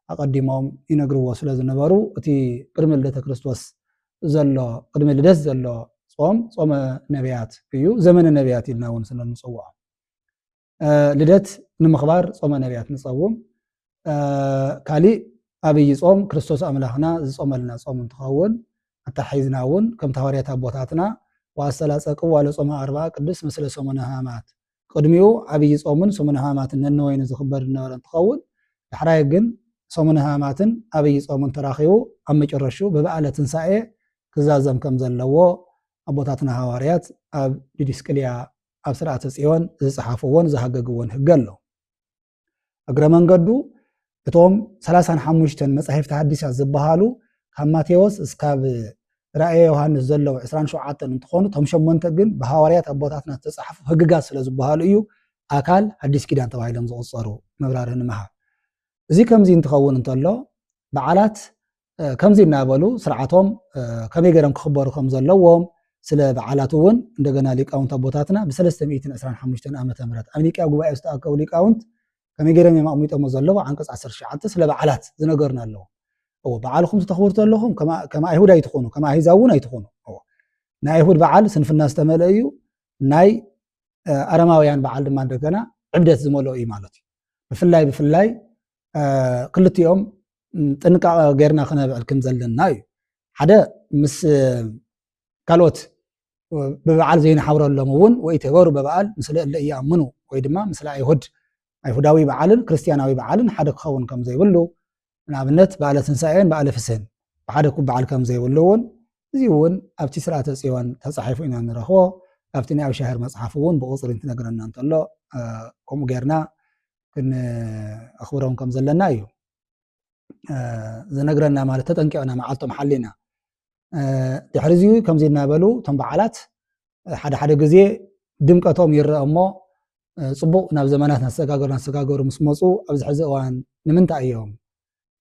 ኣቐዲሞም ይነግርዎ ስለ ዝነበሩ እቲ ቅድሚ ልደተ ክርስቶስ ዘሎ ቅድሚ ልደት ዘሎ ጾም ጾመ ነቢያት እዩ። ዘመነ ነቢያት ኢልና እውን ስለ ንጽውዖ ልደት ንምኽባር ጾመ ነቢያት ንጸውም። ካሊእ ኣብይ ጾም ክርስቶስ ኣምላኽና ዝጾመልና ጾም እንትኸውን ኣታሒዝና እውን ከምቲ ሃዋርያት ኣቦታትና ወኣስተላጸቅዎ ለጾመ ኣርብዓ ቅዱስ ምስለ ሰሙነ ሕማማት ቅድሚኡ ኣብይ ጾምን ሰሙነ ሕማማትን ነነወይኑ ዝኽበር ዝነበረ እንትኸውን ዳሕራይ ግን ሰሙነ ሕማማትን ኣብይ ጾምን ተራኺቡ ኣብ መጨረሽኡ ብበዓለ ትንሳኤ ክዛዘም ከም ዘለዎ ኣቦታትና ሃዋርያት ኣብ ዲዲስቅልያ ኣብ ስርዓተ ጽዮን ዝጸሓፍዎን ዝሃገግዎን ህገ ኣሎ። እግረ መንገዱ እቶም ሰላሳን ሓሙሽተን መጻሕፍቲ ሓዲሳት ዝበሃሉ ካብ ማቴዎስ እስካብ ራእየ ዮሃንስ ዘለዉ ዕስራን ሸውዓተን እንትኾኑ እቶም ሸሞንተ ግን ብሃዋርያት ኣቦታትና ዝተጻሕፉ ህግጋት ስለ ዝበሃሉ እዩ ኣካል ሓዲስ ኪዳን ተባሂሎም ዝቑጸሩ። መብራርህ ንምሃብ እዚ ከምዚ እንትኸውን እንተሎ በዓላት ከምዚ እናበሉ ስርዓቶም ከመይ ገይሮም ክኽበሩ ከም ዘለዎም ስለ በዓላት እውን እንደገና ሊቃውንት ኣቦታትና ብሰለስተ ሚእትን ዕስራን ሓሙሽተን ዓመተ ምህረት ኣብ ኒቅያ ጉባኤ ዝተኣከቡ ሊቃውንት ከመይ ገይሮም እዮም ኣቕሚጦሞ ዘለዉ ዓንቀፅ ዓሰርተ ትሽዓተ ስለ በዓላት ዝነገሩና ኣለዉ። እዎ በዓልኹም ተኽብሩ ኣለኹም ከማ ኣይሁድ ኣይትኾኑ ከማ ኣህዛብ እውን ኣይትኾኑ። ናይ ኣይሁድ በዓል ስንፍና ዝተመልአ እዩ። ናይ ኣረማውያን በዓል ድማ እንደገና ዕብደት ዝመልኦ እዩ ማለት እዩ። ብፍላይ ብፍላይ ክልቲኦም ጥንቃቐ ጌርና ክነብዕል ከም ዘለና እዩ። ሓደ ምስ ካልኦት ብበዓል ዘይንሓብረሎም እውን ወይ ተበሩ በበዓል ምስለ እለ እያምኑ ወይ ድማ ምስለ ኣይሁድ ኣይሁዳዊ በዓልን ክርስቲያናዊ በዓልን ሓደ ክኸውን ከም ዘይብሉ ንኣብነት በዓለ ትንሳኤን በዓለ ፍስህን ብሓደ ክበዓል ከም ዘይብሉ እውን እዚ እውን ኣብቲ ስርዓተ ጽዮን ተጻሒፉ ኢና ንረኽቦ። ኣብቲ ናይ ኣብሻህር መጽሓፍ እውን ብቁፅሪ እንትነግረና እንተሎ ከምኡ ጌርና ክንኣኽብሮም ከም ዘለና እዩ ዝነግረና ማለት ተጠንቂቕና መዓልቶም ሓሊና ድሕሪ እዚ ከምዚ እናበሉ እቶም በዓላት ሓደ ሓደ ግዜ ድምቀቶም ይረአ እሞ ፅቡቕ ናብ ዘመናት እናተሰጋገሩ እናተሰጋገሩ ምስ መፁ ኣብዚ ሕዚ እዋን ንምንታይ እዮም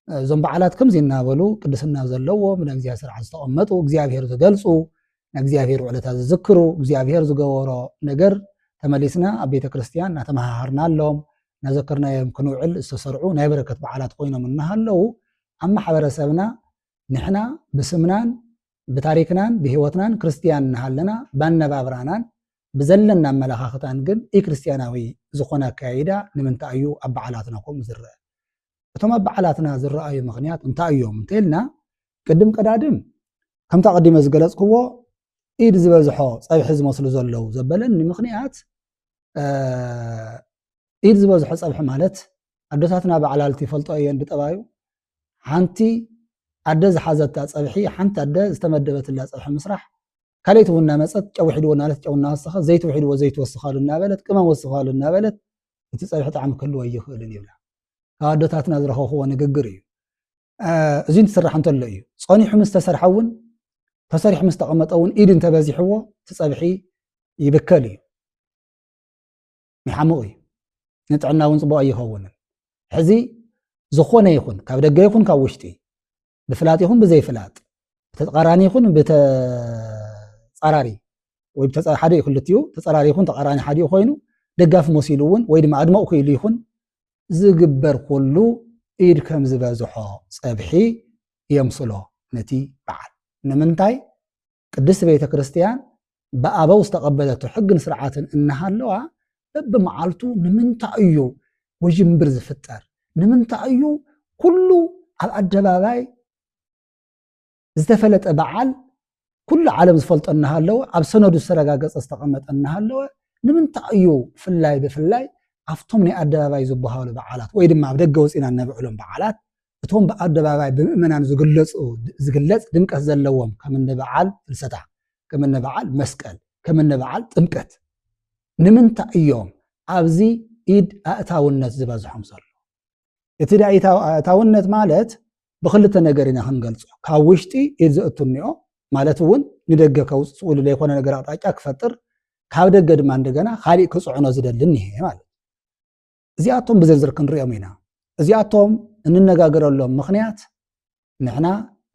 እዞም በዓላት ከምዚ እናበሉ ቅድስና ዘለዎም ብናይ እግዚኣብሔር ስርዓት ዝተቐመጡ እግዚኣብሔር ዝገልፁ ናይ እግዚኣብሔር ውዕለታት ዝዝክሩ እግዚኣብሔር ዝገበሮ ነገር ተመሊስና ኣብ ቤተ ክርስቲያን እናተመሃሃርናሎም እናዘከርናዮም ክንውዕል ዝተሰርዑ ናይ በረከት በዓላት ኮይኖም እናሃለዉ ኣብ ማሕበረሰብና ንሕና ብስምናን ብታሪክናን ብህይወትናን ክርስትያን እናሃለና ባነባብራናን ብዘለና ኣመለኻኽታን ግን ኢክርስቲያናዊ ዝኾነ ኣካያይዳ ንምንታይ እዩ ኣብ በዓላትና ከምኡ ዝረአ? እቶም ኣብ በዓላትና ዝረኣዩ ምኽንያት እንታይ እዮም እንተልና ቅድም ቀዳድም ከምታ ቀዲመ ዝገለፅክዎ ኢድ ዝበዝሖ ፀብሒ ዝመስሉ ዘለዉ ዘበለኒ ምኽንያት ኢድ ዝበዝሖ ፀብሒ ማለት ኣዶታትና በዓላልቲ ይፈልጦ እየን ብጠባዩ ሓንቲ ኣደ ዝሓዘታ ፀብሒ ሓንቲ ኣደ ዝተመደበትላ ፀብሒ ምስራሕ ካልኣይቲ እውን እናመፀት ጨው ሒድዎ እናበለት ጨው እናወሰኸ ዘይቲ ውሒድዎ ዘይቲ ወስኻሉ እናበለት ቅመም ወስኻሉ እናበለት እቲ ፀብሒ ጣዕሚ ክህልዎ ኣይኽእልን ይብላ። ካብ ኣዶታትና ዝረኸብክዎ ንግግር እዩ። እዚ እንትስራሕ እንተሎ እዩ ፀኒሑ ምስ ተሰርሐ እውን ተሰሪሑ ምስ ተቐመጠ እውን ኢድ እንተበዚሕዎ እቲ ፀብሒ ይብከል እዩ። ይሓምቕ እዩ። ንጥዕና እውን ፅቡቕ ኣይኸውንን። ሕዚ ዝኾነ ይኹን ካብ ደገ ይኹን ካብ ውሽጢ ብፍላጥ ይኹን ብዘይፍላጥ፣ ብተቃራኒ ይኹን ብተጻራሪ፣ ወይ ብተጻ-፣ ሓደ እዩ ክልቲኡ፣ ተጻራሪ ይኹን ተቃራኒ ሓዲኡ ኮይኑ፣ ደጋፊ መሲሉ እውን ወይ ድማ ኣድመቕኩ ኢሉ ይኹን፣ ዝግበር ኩሉ ኢድ ከም ዝበዝሖ ጸብሒ የምስሎ ነቲ በዓል። ንምንታይ? ቅድስት ቤተ ክርስቲያን ብኣበው ዝተቐበለቶ ሕግን ስርዓትን እናሃለዋ፣ በብመዓልቱ ንምንታይ እዩ ውዥንብር ዝፍጠር? ንምንታይ እዩ ኩሉ ኣብ ኣደባባይ ዝተፈለጠ በዓል፣ ኩሉ ዓለም ዝፈልጦ እናሃለወ፣ ኣብ ሰነዱ ዝተረጋገጸ ዝተቐመጠ እናሃለወ፣ ንምንታይ እዩ ፍላይ ብፍላይ ኣብቶም ናይ ኣደባባይ ዝበሃሉ በዓላት ወይ ድማ ኣብ ደገ ወጺና እነብዕሎም በዓላት፣ እቶም ብኣደባባይ ብምእመናን ዝግለጹ፣ ዝግለጽ ድምቀት ዘለዎም፣ ከም እኒ በዓል ፍልሰታ፣ ከም እኒ በዓል መስቀል፣ ከም እኒ በዓል ጥምቀት፣ ንምንታይ እዮም ኣብዚ ኢድ ኣእታውነት ዝበዝሖም ዘሎ? እቲ ዳኢታ-፣ ኣእታውነት ማለት ብክልተ ነገር ኢና ክንገልጾ። ካብ ውሽጢ ኢድ ዘእቱ እኒኦ፣ ማለት እውን ንደገ ከውጽእሉ ዘይኮነ ነገር ኣቕጣጫ ክፈጥር፣ ካብ ደገ ድማ እንደገና ካሊእ ክጽዕኖ ዝደሊ እኒሄ ማለት። እዚኣቶም ብዝርዝር ክንሪኦም ኢና። እዚኣቶም እንነጋገረሎም ምኽንያት፣ ንሕና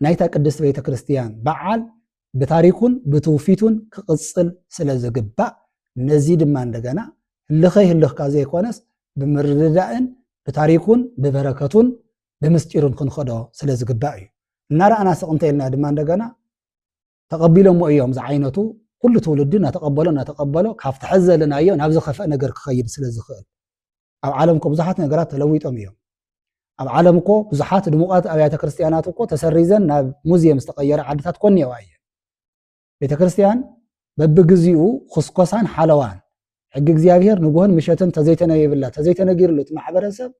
ናይታ ቅድስት ቤተ ክርስቲያን በዓል ብታሪኩን ብትውፊቱን ክቕጽል ስለ ዝግባእ፣ ነዚ ድማ እንደገና ህልኸይ ህልኽካ ዘይኮነስ፣ ብምርድዳእን ብታሪኩን ብበረከቱን ብምስጢሩን ክንኸዶ ስለ ዝግባእ እዩ። እናረኣና ስቕ እንተ ኢልና ድማ እንደገና ተቐቢሎሞ እዮም ዝዓይነቱ፣ ኩሉ ትውልዲ እናተቐበሎ እናተቐበሎ ካብቲ ሕዚ ዘለናዮ ናብ ዝኸፍአ ነገር ክኸይድ ስለ ዝኽእል። ኣብ ዓለም እኮ ብዙሓት ነገራት ተለዊጦም እዮም። ኣብ ዓለም እኮ ብዙሓት ድሙቓት ኣብያተ ክርስቲያናት እኮ ተሰሪዘን ናብ ሙዚየም ዝተቐየረ ዓድታት እኮ እኒአዋ እየን። ቤተ ክርስቲያን በብግዚኡ ኹስኮሳን ሓለዋን፣ ሕጊ እግዚኣብሔር ንጉሆን ምሸትን ተዘይተነበየብላ፣ ተዘይተነጊርሉ እቲ ማሕበረሰብ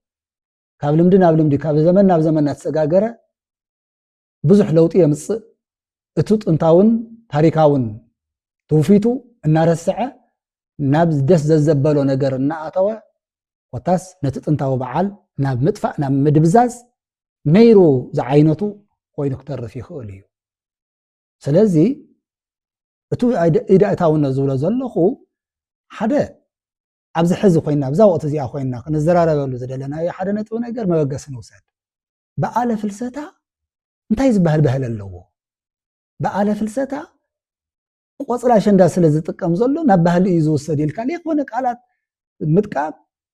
ካብ ልምዲ ናብ ልምዲ፣ ካብ ዘመን ናብ ዘመን እናተሰጋገረ ብዙሕ ለውጢ የምጽእ። እቲ ጥንታውን ታሪካውን ትውፊቱ እናረስዐ ናብ ደስ ዘዘበሎ ነገር እናኣተወ፣ ኮታስ ነቲ ጥንታዊ በዓል ናብ ምጥፋእ፣ ናብ ምድብዛዝ ነይሩ ዝዓይነቱ ኮይኑ ክተርፍ ይኽእል እዩ። ስለዚ እቲ ኢድ ኣእታውነት ዝብሎ ዘለኹ፣ ሓደ ኣብዚ ሕዚ ኮይና፣ ኣብዛ ወቕቲ እዚኣ ኮይና ክንዘራረበሉ ዝደለናዮ ሓደ ነጥቢ ነገር መበገሲ ንውሰድ። በዓለ ፍልሰታ እንታይ ዝበሃል ባህሊ ኣለዎ? በዓለ ፍልሰታ ቆጽሊ ኣሸንዳ ስለ ዝጥቀም ዘሎ ናብ ባህሊ እዩ ዝውሰድ ኢልካ ዘይኮነ ቃላት ምጥቃም፣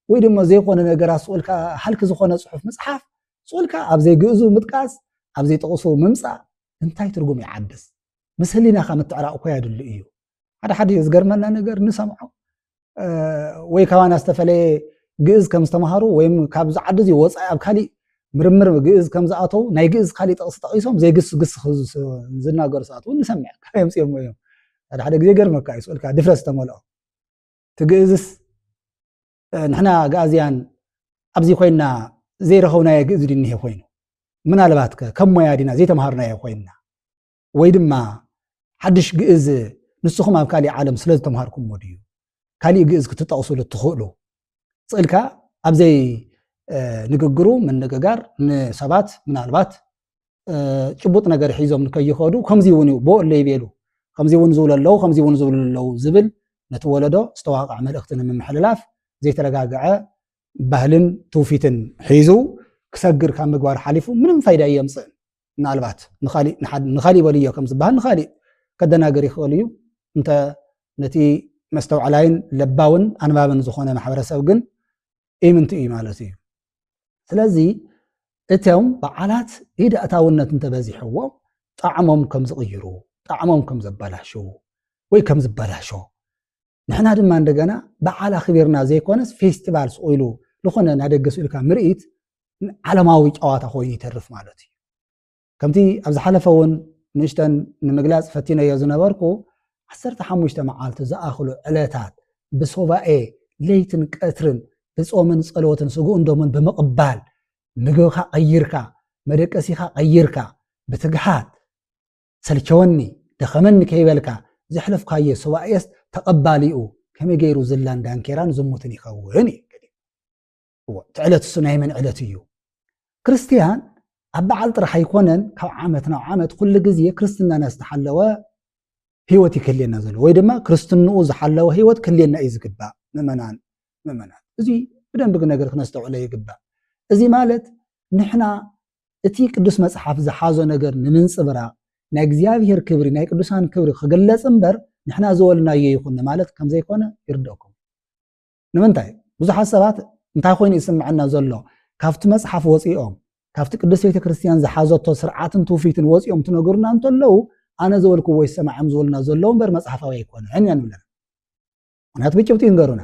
ወይ ድማ ዘይኮነ ነገራት ስቕ ኢልካ ሃልኪ ዝኾነ ጽሑፍ ምጽሓፍ፣ ስቕ ኢልካ ኣብ ዘይግእዙ ምጥቃስ፣ ኣብ ዘይጥቕሱ ምምጻእ እንታይ ትርጉም ይዓብስ? ምስ ህሊናኻ ምትዕራቕ እኮ የድሊ እዩ። ሓደ ሓደ ዝገርመና ነገር ንሰምዖ፣ እ፣ ወይ ካባና ዝተፈለየ ግእዝ ከም ዝተምሃሩ ወይም ካብዚ ዓዲ እዚ ወጻኢ ኣብ ካሊእ ምርምር ግእዝ ከም ዝኣተው፣ ናይ ግእዝ ካሊእ ጥቕሲ ጠቒሶም ዘይግስ ግስ ክዝ-፣ ዝናገሩ ሰባት እውን ንሰምዕ። ካብ የምጽኦሞ እዮም። ሓደ ሓደ ግዜ ገርመካ እዩ፣ ስእልካ ድፍረት ዝተመልኦ። እቲ ግእዝስ፣ እ፣ ንሕና ኣግኣዝያን ኣብዚ ኮይና ዘይረኸብናዮ ግእዝ ድኒሄ ኮይኑ፣ ምናልባት ከ ከም ሞያ ዲና ዘይተምሃርናዮ ኮይንና፣ ወይ ድማ ሓድሽ ግእዝ ንስኹም ኣብ ካሊእ ዓለም ስለ ዝተምሃርኩሞ ድዩ? ካሊእ ግእዝ ክትጠቕሱሉ እትኽእሉ? ስእልካ ኣብዘይ፣ እ፣ ንግግሩ ምንግጋር ንሰባት ምናልባት፣ እ፣ ጭቡጥ ነገር ሒዞም ንከይኸዱ፣ ከምዚ እውን እዩ፣ ቦ ኣለይ ቤሉ፣ ከምዚ እውን ዝብሉ ኣለዉ፣ ከምዚ እውን ዝብሉ ኣለዉ ዝብል ነቲ ወለዶ ዝተዋቕዐ መልእኽቲ ንምምሕልላፍ ዘይተረጋግዐ ባህልን ትውፊትን ሒዙ ክሰግር ካብ ምግባር ሓሊፉ ምንም ፋይዳ የምጽእን። ምናልባት ንኻሊእ፣ ንሓድ-፣ ንኻሊእ በልዮ ከም ዝበሃል ንኻሊእ ከደናግር ይኽእል እዩ። እንተ ነቲ መስተውዓላይን ለባውን ኣንባብን ዝኾነ ማሕበረሰብ ግን ኢምንቲ እዩ ማለት እዩ። ስለዚ እቶም በዓላት ኢድ ኣእታውነት እንተበዚሕዎም ጣዕሞም ከም ዝቕይሩ፣ ጣዕሞም ከም ዘበላሽዉ ወይ ከም ዝበላሾ፣ ንሕና ድማ እንደገና በዓል ኣኽቢርና ዘይኮነስ ፌስቲቫል ስቕ ኢሉ ዝኾነ ናደገ ስኢልካ ምርኢት ዓለማዊ ጨዋታ ኮይኑ ይተርፍ ማለት እዩ። ከምቲ ኣብ ዝሓለፈ እውን ንእሽተን ንምግላጽ ፈቲነዮ ዝነበርኩ፣ ዓሰርተ ሓሙሽተ መዓልቲ ዝኣኽሉ ዕለታት ብሶባኤ ለይትን ቀትርን ብጾምን ጸሎትን ስግኡን ደሙን ብምቕባል፣ ምግብኻ ቀይርካ፣ መደቀሲኻ ቀይርካ፣ ብትግሃት ሰልቸወኒ፣ ደኸመኒ ከይበልካ ዘሕለፍካዮ ሱባኤስ ተቐባሊኡ ከመይ ገይሩ ዝላን ዳንኬራን ዝሙትን ይኸውን እዩ። እዎ፣ እቲ ዕለት እሱ ናይ መን ዕለት እዩ? ክርስትያን ኣብ በዓል ጥራሕ ኣይኮነን፣ ካብ ዓመት ናብ ዓመት ኩሉ ግዜ ክርስትናና ዝተሓለወ ህይወት እዩ ክህልየና ዘሎ፣ ወይ ድማ ክርስትንኡ ዝሓለወ ህይወት ክህልየና እዩ ዝግባእ። ምእመናን፣ ምእመናት፣ እዚ ብደንቢ ነገር ክነስተውዕሎ ይግባእ። እዚ ማለት ንሕና እቲ ቅዱስ መጽሓፍ ዝሓዞ ነገር ንምንጽብራቕ፣ ናይ እግዚኣብሔር ክብሪ፣ ናይ ቅዱሳን ክብሪ ክግለጽ እምበር፣ ንሕና ዝበልናዮ ይኹን ንማለት ከም ዘይኮነ ይርደእኩም። ንምንታይ? ብዙሓት ሰባት እንታይ ኮይኑ ይስምዐና ዘሎ? ካብቲ መጽሓፍ ወጺኦም፣ ካብቲ ቅድስት ቤተ ክርስቲያን ዝሓዘቶ ስርዓትን ትውፊትን ወጺኦም ትነግሩና እንተለዉ፣ ኣነ ዝበልክዎ ይሰማዖም ዝበሉና ዘለዉ እምበር መጽሓፋዊ ኣይኮነን እያ ንብለና። ምክንያቱ ብጭብጢ ይንገሩና።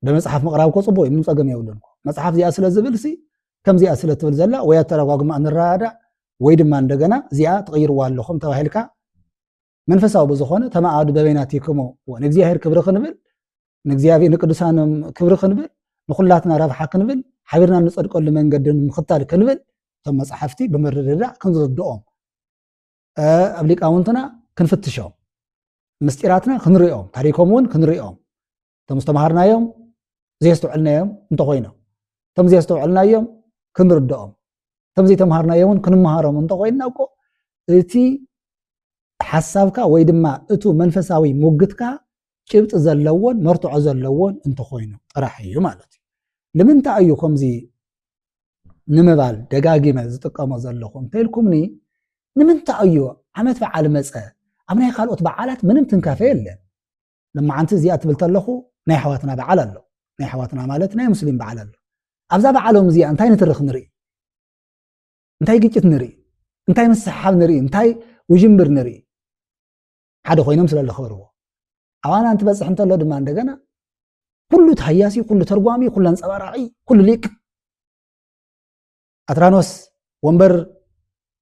ብመጽሓፍ ምቕራብ እኮ ጽቡቕ እዩ፣ ምንም ጸገም የብሉን እኮ። መጽሓፍ እዚኣ ስለ ዝብል ሲ፣ ከምዚኣ ስለ ትብል ዘላ ወይ ኣተረጓጉማ ንረዳዳእ፣ ወይ ድማ እንደገና እዚኣ ትቕይርዋ ኣለኹም ተባሂልካ መንፈሳዊ ብዝኾነ ተማኣዱ በበይናቲክሞ ንእግዚኣብሔር ክብሪ ክንብል፣ ንእግዚኣብሔር ንቅዱሳን ክብሪ ክንብል፣ ንኹላትና ረብሓ ክንብል፣ ሓቢርና ንጸድቀሉ መንገዲ ንምኽታል ክንብል፣ እቶም መጻሕፍቲ ብምርድዳእ ክንርድኦም፣ እ፣ ኣብ ሊቃውንትና ክንፍትሾም፣ ምስጢራትና ክንሪኦም፣ ታሪኮም እውን ክንሪኦም፣ እቶም ዝተምሃርናዮም ዘየስተውዕልናዮም እንተኾይኖም፣ እቶም ዘየስተውዕልናዮም ክንርድኦም፣ እቶም ዘይተምሃርናዮም እውን ክንምሃሮም እንተኾይንና እኮ፣ እቲ ሓሳብካ ወይ ድማ እቱ መንፈሳዊ ሙግትካ ጭብጢ ዘለዎን መርትዖ ዘለዎን እንተኾይኑ ጥራሕ እዩ ማለት እዩ። ንምንታይ እዩ ከምዚ ንምባል ደጋጊመ ዝጥቀሞ ዘለኹ እንተኢልኩምኒ፣ ንምንታይ እዩ ዓመት በዓል መጸ፣ ኣብ ናይ ካልኦት በዓላት ምንም ትንካፈ የለን። ለማዓንቲ እዚኣ ትብል ተለኹ፣ ናይ ኣሕዋትና በዓል ኣሎ። ናይ ኣሕዋትና ማለት ናይ ሙስሊም በዓል ኣሎ። ኣብዛ በዓሎም እዚኣ እንታይ ንትርኽ ንርኢ? እንታይ ግጭት ንርኢ? እንታይ ምስሕሓብ ንርኢ? እንታይ ውዥንብር ንርኢ? ሓደ ኮይኖም ስለ ዝኸብርዎ። ኣባና እንትበጽሕ እንተሎ ድማ እንደገና ኩሉ ተሃያሲ፣ ኩሉ ተርጓሚ፣ ኩሉ ኣንጸባራቒ፣ ኩሉ ሊቅ። ኣትራኖስ ወንበር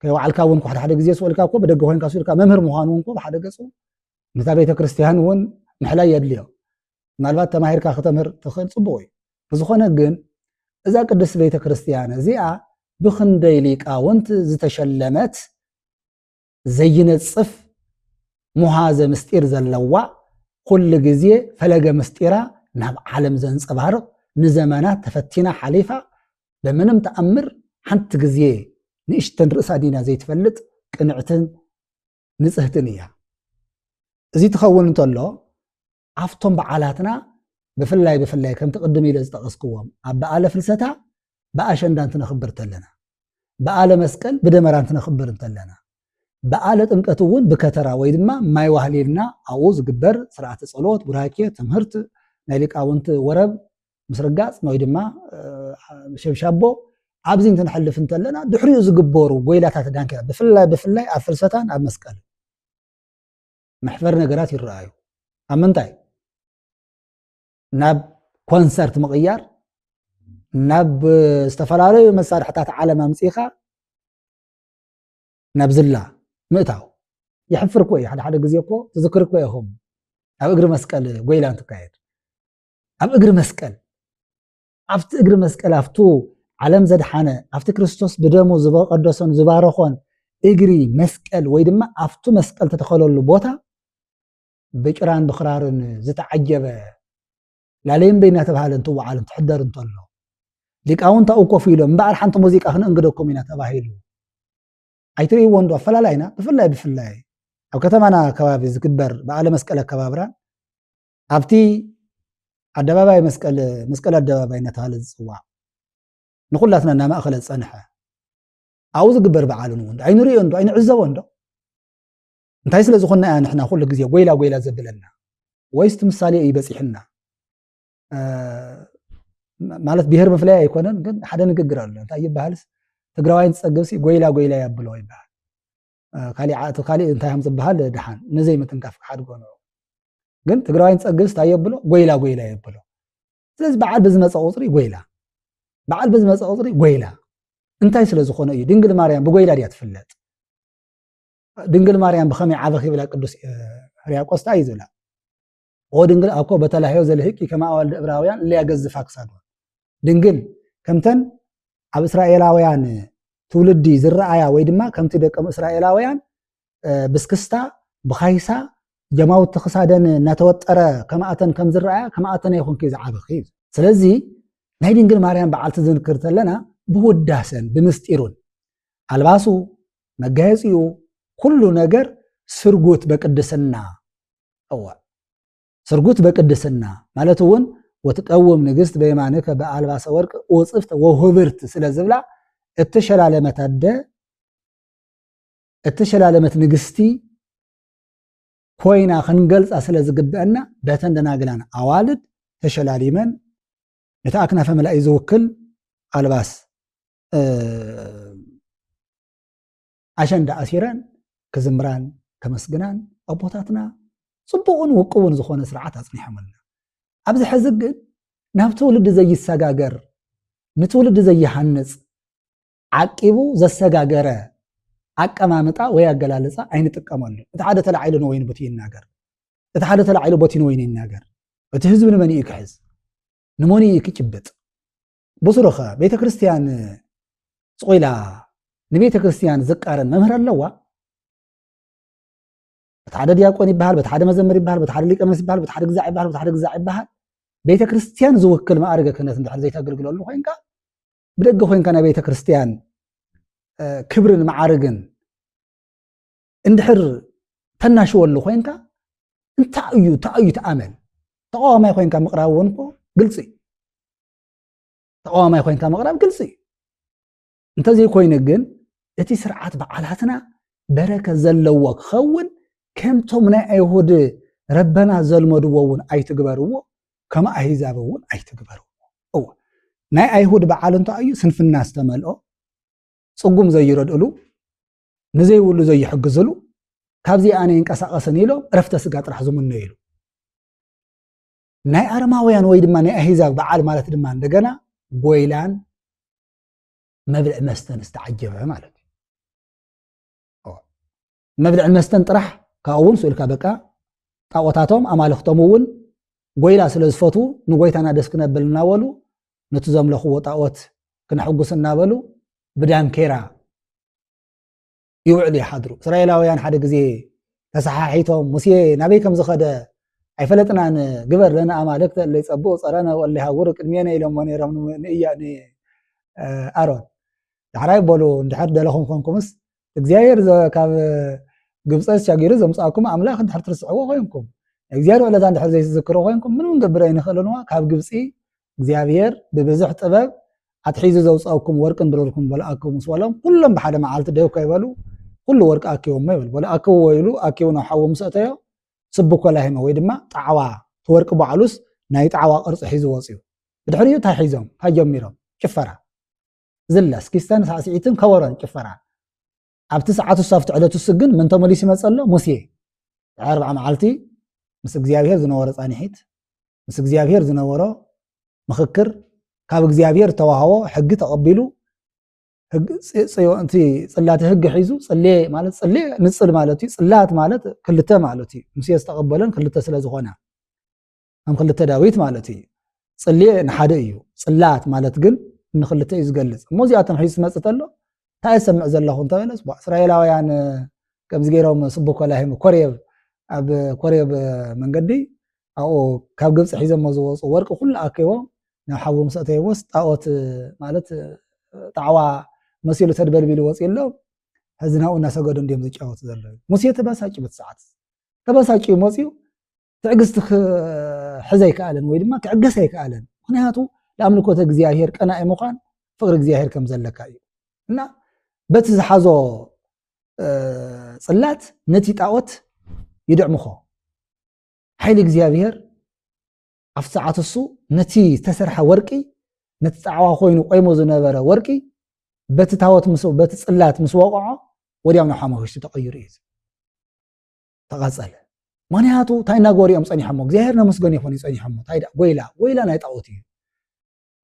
ከይወዓልካ እውን እኮ ሓደ ሓደ ግዜ ስእልካ እኮ ብደገ ኮይንካ ስእልካ መምህር ምዃኑ እውን እኮ ብሓደ ገጹ ነታ ቤተ ክርስቲያን እውን ምሕላይ የድልዮ። ምናልባት ተማሂርካ ከተምህር ትኽእል፣ ጽቡቕ እዩ። ብዝኾነ ግን እዛ ቅድስት ቤተ ክርስቲያን እዚኣ ብኽንደይ ሊቃውንት ዝተሸለመት፣ ዘይነጽፍ ሙሃዘ ምስጢር ዘለዋ፣ ኩሉ ግዜ ፈለገ ምስጢራ ናብ ዓለም ዘንጸባርቕ፣ ንዘመናት ተፈቲና ሓሊፋ፣ ብምንም ተኣምር ሓንቲ ግዜ ንእሽተን ርእሳ ዲና ዘይትፈልጥ ቅንዕትን ንጽህትን እያ። እዚ ትኸውን እንተሎ፣ ኣብቶም በዓላትና ብፍላይ ብፍላይ ከምቲ ቅድም ኢለ ዝጠቐስክዎም፣ ኣብ በዓለ ፍልሰታ ብኣሸንዳ እንትነኽብር እንተለና፣ በዓለ መስቀል ብደመራ እንትነኽብር እንተለና፣ በዓለ ጥምቀት እውን ብከተራ ወይ ድማ ማይ ዋህሊልና ኣብኡ ዝግበር ስርዓተ ጸሎት፣ ቡራኬ፣ ትምህርት፣ ናይ ሊቃውንቲ ወረብ ምስርጋጽ ወይ ድማ፣ እ፣ ሸብሻቦ ኣብዚ እንትንሐልፍ እንተለና፣ ድሕሪኡ ዝግበሩ ጎይላታት ዳንኪራ፣ ብፍላይ ብፍላይ ኣብ ፍልሰታን ኣብ መስቀልን መሕፈሪ ነገራት ይረኣዩ። ኣብ ምንታይ? ናብ ኮንሰርት ምቕያር፣ ናብ ዝተፈላለዩ መሳርሕታት ዓለም ኣምጺኻ ናብ ዝላ ምእታው። የሕፍር እኮ እዩ። ሓደ ሓደ ግዜ እኮ ትዝክር እኮ ኢኹም፣ ኣብ እግሪ መስቀል ጎይላ እንትካየድ፣ ኣብ እግሪ መስቀል፣ ኣብቲ እግሪ መስቀል፣ ኣብቱ ዓለም ዘድሓነ፣ ኣብቲ ክርስቶስ ብደሙ ዝበቀደሶን ዝባረኾን እግሪ መስቀል ወይ ድማ ኣብቱ መስቀል ተተኸለሉ ቦታ ብጭራን ብኽራርን ዝተዓጀበ ላለየምበይ እናተባህለ እንትወዓል እንትሕደር እንተሎ፣ ሊቃውንት ኣብኡ ኮፍ ኢሎም፣ እምበኣር ሓንቲ ሙዚቃ ክነእንግደኩም ኢና ተባሂሉ። ኣይትርእይዎ እንዶ ኣፈላላይና? ብፍላይ ብፍላይ ኣብ ከተማና ከባቢ ዝግበር በዓለ መስቀል ኣከባብራ፣ ኣብቲ ኣደባባይ መስቀል፣ መስቀል ኣደባባይ እናተባህለ ዝጽዋዕ፣ ንኹላትና እናማእኸለ ዝጸንሐ፣ ኣብኡ ዝግበር በዓል እውን ኣይንርእዮ እንዶ? ኣይንዕዘቦ እንዶ? እንታይ ስለ ዝኾንና እያ ንሕና ኩሉ ግዜ ጎይላ ጎይላ ዘብለና? ወይስ እቲ ምሳሌ እዩ በጺሕና? እ፣ ማለት ብሄር ምፍላይ ኣይኮነን፣ ግን ሓደ ንግግር ኣሎ። እንታይ ይበሃልስ? ትግራዋይ እንትጸግብሲ ጎይላ ጎይላ የብሎ ይበሃል። እ፣ ካሊእ ዓ-፣ እቲ ካሊእ እንታይ ከም ዝበሃል ደሓን ንዘይምትንካፍ ክሓድጎ ነው። ግን ትግራዋይ እንትጸግብስ እንታይ የብሎ? ጎይላ ጎይላ የብሎ። ስለዚ በዓል ብዝመጸ ቁጽሪ ጎይላ፣ በዓል ብዝመጸ ቁጽሪ ጎይላ። እንታይ ስለ ዝኾነ እዩ? ድንግል ማርያም ብጎይላ ድያ ትፍለጥ? ድንግል ማርያም ብኸመይ ዓበኺ ይብላ ቅዱስ፣ እ፣ ሕርያቆስ እንታይ እዩ ዝብላ? ኦ ድንግል ኣኮ በተላህዮ ዘልህቂ ከመ ኣዋልድ ዕብራውያን እለ ያገዝፋ ክሳዶን። ድንግል ከምተን ኣብ እስራኤላውያን ትውልዲ ዝረኣያ ወይ ድማ ከምቲ ደቂ እስራኤላውያን፣ እ፣ ብስክስታ፣ ብኻይሳ፣ ጀማውቲ ክሳደን እናተወጠረ ከማእተን ከም ዝረኣያ፣ ከማእተን ኣይኹንኪ ዝዓበኺ። ስለዚ ናይ ድንግል ማርያም በዓል ትዝንክር ተለና ብውዳሰን ብምስጢሩን፣ ኣልባሱ፣ መጋየጺኡ፣ ኩሉ ነገር ስርጉት በቅድስና። እወ፣ ስርጉት በቅድስና ማለት እውን ወትቀውም ንግስት በየማንከ በኣልባሰ ወርቅ ውጽፍት ወሁብርት ስለ ዝብላ፣ እተሸላለመት ኣደ፣ እተሸላለመት ንግስቲ ኮይና ክንገልጻ ስለ ዝግብአና፣ በተን ደናግላን ኣዋልድ ተሸላሊመን፣ ነቲ ኣክናፈ መላኢ ዝውክል ኣልባስ፣ እ፣ ኣሸንዳ ኣሲረን ክዝምራን ከመስግናን ኣቦታትና ጽቡቕን ውቁብን ዝኾነ ስርዓት ኣጽኒሖምልና። ኣብዚ ሕዚ ግን ናብ ትውልዲ ዘይሰጋገር፣ ንትውልዲ ዘይሃንጽ፣ ዓቂቡ ዘሰጋገረ ኣቀማምጣ ወይ ኣገላልጻ ኣይንጥቀመሉ። እቲ ሓደ ተላዒሉ ንወይኒ ቦቲ ይናገር፣ እቲ ሓደ ተላዒሉ ቦቲ ንወይኒ ይናገር። እቲ ህዝቢ ንመን እዩ ክሕዝ? ንመን እዩ ክጭብጥ? ብስሩኸ ቤተ ክርስቲያን ስቕ ኢላ ንቤተ ክርስቲያን ዝቃረን መምህር ኣለዋ? በቲ ሓደ ዲያቆን ይበሃል፣ በቲ ሓደ መዘምር ይበሃል፣ በቲ ሓደ ሊቀ መስ ይበሃል፣ በቲ ሓደ ግዛዕ ይበሃል፣ በቲ ሓደ ግዛዕ ይበሃል። ቤተ ክርስቲያን ዝውክል ማዕርገ ክህነት እንድሕር ዘይተገልግለሉ ኮይንካ፣ ብደገ ኮይንካ ናይ ቤተ ክርስቲያን፣ እ፣ ክብርን ማዕርግን እንድሕር ተናሽወሉ ኮይንካ፣ እንታይ እዩ፣ እንታይ እዩ እቲ ኣመል? ተቃዋማይ ኮይንካ ምቕራብ እውን እኮ ግልፂ እዩ። ተቃዋማይ ኮይንካ ምቕራብ ግልፂ እዩ። እንተዘይኮይኑ ግን፣ እቲ ስርዓት በዓላትና በረከት ዘለዎ ክኸውን፣ ከምቶም ናይ ኣይሁድ ረበና ዘልመድዎ እውን ኣይትግበርዎ፣ ከም ኣህዛብ እውን ኣይትግበርዎ። እወ፣ ናይ ኣይሁድ በዓል እንታይ እዩ? ስንፍና ዝተመልኦ፣ ጽጉም ዘይረድእሉ፣ ንዘይብሉ ዘይሕግዝሉ፣ ካብዚ ኣነ ይንቀሳቐስን ኢሎም ዕረፍተ ስጋ ጥራሕ ዝምነይሉ። ናይ ኣረማውያን ወይ ድማ ናይ ኣህዛብ በዓል ማለት ድማ እንደገና ጎይላን መብልዕ መስተን ዝተዓጀበ ማለት እዩ። ኦ፣ መብልዕ መስተን ጥራሕ፣ ካብኡ እውን ስእልካ በቃ ጣዖታቶም ኣማልኽቶም እውን ጎይላ ስለ ዝፈትዉ፣ ንጎይታና ደስ ክነብል እናበሉ፣ ነቲ ዘምለኽዎ ጣዖት ክነሕጉስ እናበሉ፣ ብዳንኬራ ይውዕሉ ይሓድሩ። እስራኤላውያን ሓደ ግዜ ተሰሓሒቶም፣ ሙሴ ናበይ ከም ዝኸደ ኣይፈለጥናን፣ ግበር ለነ ኣማልክተ እለ ይጸብኡ ጸረነ ወእለ ይሃውሩ ቅድሜነ ኢሎሞ ነይሮም ን-፣ ንእያ-፣ ን-፣ ኣሮን። ዳሕራይ በሉ፣ እንድሕር ደለኹም ኮንኩምስ፣ እግዚኣብሔር ዘ-፣ ካብ ግብፀ ኣሻጊሩ ዘምፅኣኩም ኣምላኽ እንድሕር ትርስዕዎ ኮይንኩም፣ እግዚኣብሔር ውዕለታ እንድሕር ዘይትዝክሩ ኮይንኩም፣ ምንም ክንገብር ኣይንኽእልን እዋ። ካብ ግብፂ እግዚኣብሔር ብብዙሕ ጥበብ ኣትሒዙ ዘውፅኣኩም ወርቅን ብሩርን በልኣክዎ ምስ በሎም፣ ኩሎም ብሓደ መዓልቲ ደው ከይበሉ ኩሉ ወርቂ ኣኪቦሞ ይብል። በሉ ኣክብዎ ኢሉ ኣኪቡ ናብ ሓዊ ምስ ኣእተዮ፣ ስብኮ ላሂመ ወይ ድማ ጣዕዋ፣ እቲ ወርቂ ባዕሉስ ናይ ጣዕዋ ቅርፂ ሒዙ ወፅዩ። ብድሕሪኡ እንታይ ሒዞም? እንታይ ጀሚሮም? ጭፈራ። ዝላ፣ ስኪስታን ሳዕስዒትን ከበሮን ጭፈራን። ኣብቲ ሰዓት እሱ፣ ኣብቲ ዕለት እሱ ግን መን ተመሊሱ ይመጸ ኣሎ? ሙሴ። ድሕሪ ኣርብዓ መዓልቲ ምስ እግዚኣብሔር ዝነበሮ ጻንሒት፣ ምስ እግዚኣብሔር ዝነበሮ ምኽክር፣ ካብ እግዚኣብሔር ዝተዋህቦ ሕጊ ተቐቢሉ፣ ሕጊ ጽ-፣ ጽዮ-፣ እቲ ጽላተ ሕጊ ሒዙ፣ ጽሌ ማለት፣ ጽሌ ንጽል ማለት እዩ። ጽላት ማለት ክልተ ማለት እዩ። ሙሴ ዝተቐበለን ክልተ ስለ ዝኾና፣ ከም ክልተ ዳዊት ማለት እዩ። ጽሌ ንሓደ እዩ። ጽላት ማለት ግን ንክልተ እዩ ዝገልጽ። እሞ እዚኣቶም ሒዙ ዝመጽእ ተሎ፣ እንታይ እሰምዕ ዘለኹ እንተበለስ፣ ቧ፣ እስራኤላውያን፣ እ፣ ከምዚ ገይሮም ስብኮ ላሂም ኮሬብ፣ ኣብ ኮሬብ መንገዲ፣ ኣብኡ ካብ ግብጺ ሒዞሞ ዝወጹ ወርቂ ኩሉ ኣኪቦም ናብ ሓዊ ምስ ኣእተይዎስ፣ ጣኦት፣ ማለት፣ ጣዕዋ መሲሉ ተድበልቢሉ ወጺኡ ኣሎ። ሕዚ ናብኡ እናሰገዱ እንድዮም ዝጫወቱ ዘለዉ። ሙሴ ተበሳጭ በቲ ሰዓት። ተበሳጭ መጺኡ፣ ትዕግስቲ ክሕዝ ኣይከኣለን ወይ ድማ ክዕገስ ኣይከኣለን። ምኽንያቱ፣ ለኣምልኮተ እግዚኣብሔር ቀናኢ ምዃን ፍቕሪ እግዚኣብሔር ከም ዘለካ እዩ። እና በቲ ዝሓዞ፣ እ፣ ጽላት ነቲ ጣኦት ይድዕምኾ። ሓይሊ እግዚኣብሔር ኣብቲ ሰዓት እሱ ነቲ ዝተሰርሐ ወርቂ፣ ነቲ ጣዕዋ ኮይኑ ቆይሞ ዝነበረ ወርቂ፣ በቲ ታቦት ምስ፣ በቲ ጽላት ምስ ወቕዖ፣ ወዲያው ናብ ሓመኹሽቲ ተቐይሩ እዩ። ተቐጸለ። ምኽንያቱ፣ እንታይ እናገበሩ እዮም ጸኒሖሞ? እግዚኣብሔር ነመስገን ይኹን እዩ ጸኒሖሞ። እንታይ ደኣ? ጎይላ፣ ጎይላ ናይ ጣኦት እዩ።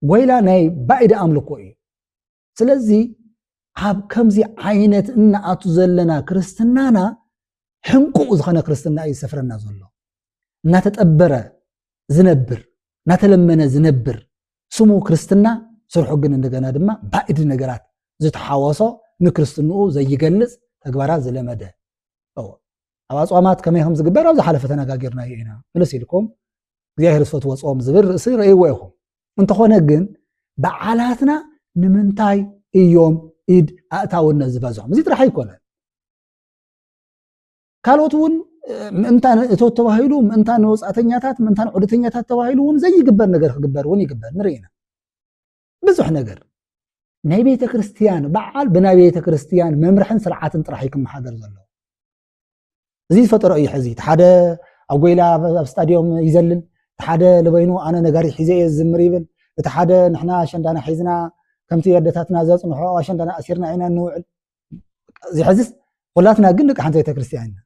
ጎይላ ናይ ባዕዲ ኣምልኮ እዩ። ስለዚ፣ ኣብ ከምዚ ዓይነት እናኣቱ ዘለና ክርስትናና፣ ሕንቁቕ ዝኾነ ክርስትና እዩ ዝሰፍረና ዘሎ። እናተጠበረ ዝነብር፣ እናተለመነ ዝነብር፣ ስሙ ክርስትና፣ ስርሑ ግን እንደገና ድማ ባዕዲ ነገራት ዝተሓወሶ፣ ንክርስትንኡ ዘይገልጽ ተግባራት ዝለመደ። እወ። ኣብ ኣጽዋማት ከመይ ከም ዝግበር ኣብ ዝሓለፈ ተነጋጊርናዮ ኢና። ምልስ ኢልኩም፣ እግዚኣብሔር ዝፈትዎ ጾም ዝብል ርእሲ ረእይዎ ኢኹም። እንተኾነ ግን፣ በዓላትና ንምንታይ እዮም ኢድ ኣእታውነት ዝበዝሖም? እዚ ጥራሕ ኣይኮነን። ካልኦት እውን፣ እ፣ ምእንታን እቶት ተባሂሉ፣ ምእንታን ንወጻእተኛታት፣ ምእንታን ዑደተኛታት ተባሂሉ እውን ዘይግበር ነገር ክግበር እውን ይግበር። ንርኢ ኢና። ብዙሕ ነገር። ናይ ቤተ ክርስቲያን በዓል ብናይ ቤተ ክርስቲያን መምርሕን ስርዓትን ጥራሕ እዩ ክመሓደር ዘለዎ። እዚ ዝፈጠሮ እዩ። ሕዚ እቲ ሓደ ኣብ ጎይላ ኣብ ስታዲዮም ይዘልል፣ እቲ ሓደ ልበይኑ ኣነ ነጋሪት ሒዘ እየ ዝዝምር ይብል፣ እቲ ሓደ ንሕና ኣሸንዳና ሒዝና ከምቲ ኣደታትና ዘጽንሖ ኣሸንዳና ኣሲርና ኢና እንውዕል። እዚ ሕዚስ ኩላትና ግን ደቂ ሓንቲ ቤተ ክርስቲያን ኢና።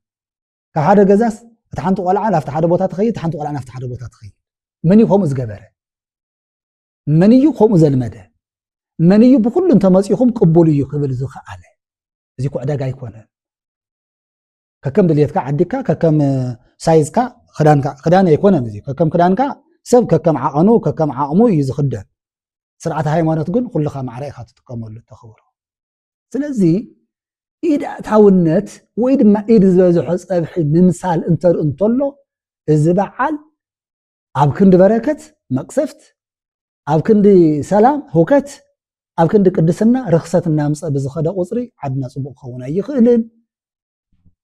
ካብ ሓደ ገዛስ እቲ ሓንቲ ቆልዓ ናብቲ ሓደ ቦታ ትኸይድ፣ እቲ ሓንቲ ቆልዓ ናብቲ ሓደ ቦታ ትኸይድ። መን እዩ ከምኡ ዝገበረ? መን እዩ ከምኡ ዘልመደ? መን እዩ ብኩሉ እንተመፂኹም ቅቡል እዩ ክብል ዝኸኣለ? እዚ እኮ ዕዳጋ ኣይኮነን። ከከም ድልየትካ ዓዲግካ፣ ከከም ሳይዝካ ክዳንካ፣ ክዳን ኣይኮነን እዚ። ከከም ክዳንካ ሰብ ከከም ዓቐኑ፣ ከከም ዓቕሙ እዩ ዝኽደን። ስርዓተ ሃይማኖት ግን ኩልኻ ማዕረ ኢኻ ትጥቀመሉ፣ ተኽብሮ። ስለዚ ኢድ ኣእታውነት ወይ ድማ ኢድ ዝበዝሖ ጸብሒ ምምሳል እንተርኢ እንተሎ፣ እዚ በዓል ኣብ ክንዲ በረከት መቅሰፍት፣ ኣብ ክንዲ ሰላም ህውከት፣ ኣብ ክንዲ ቅድስና ርኽሰት እናምፀ ብዝኸደ ቁፅሪ ዓድና ፅቡቅ ክኸውን ኣይኽእልን።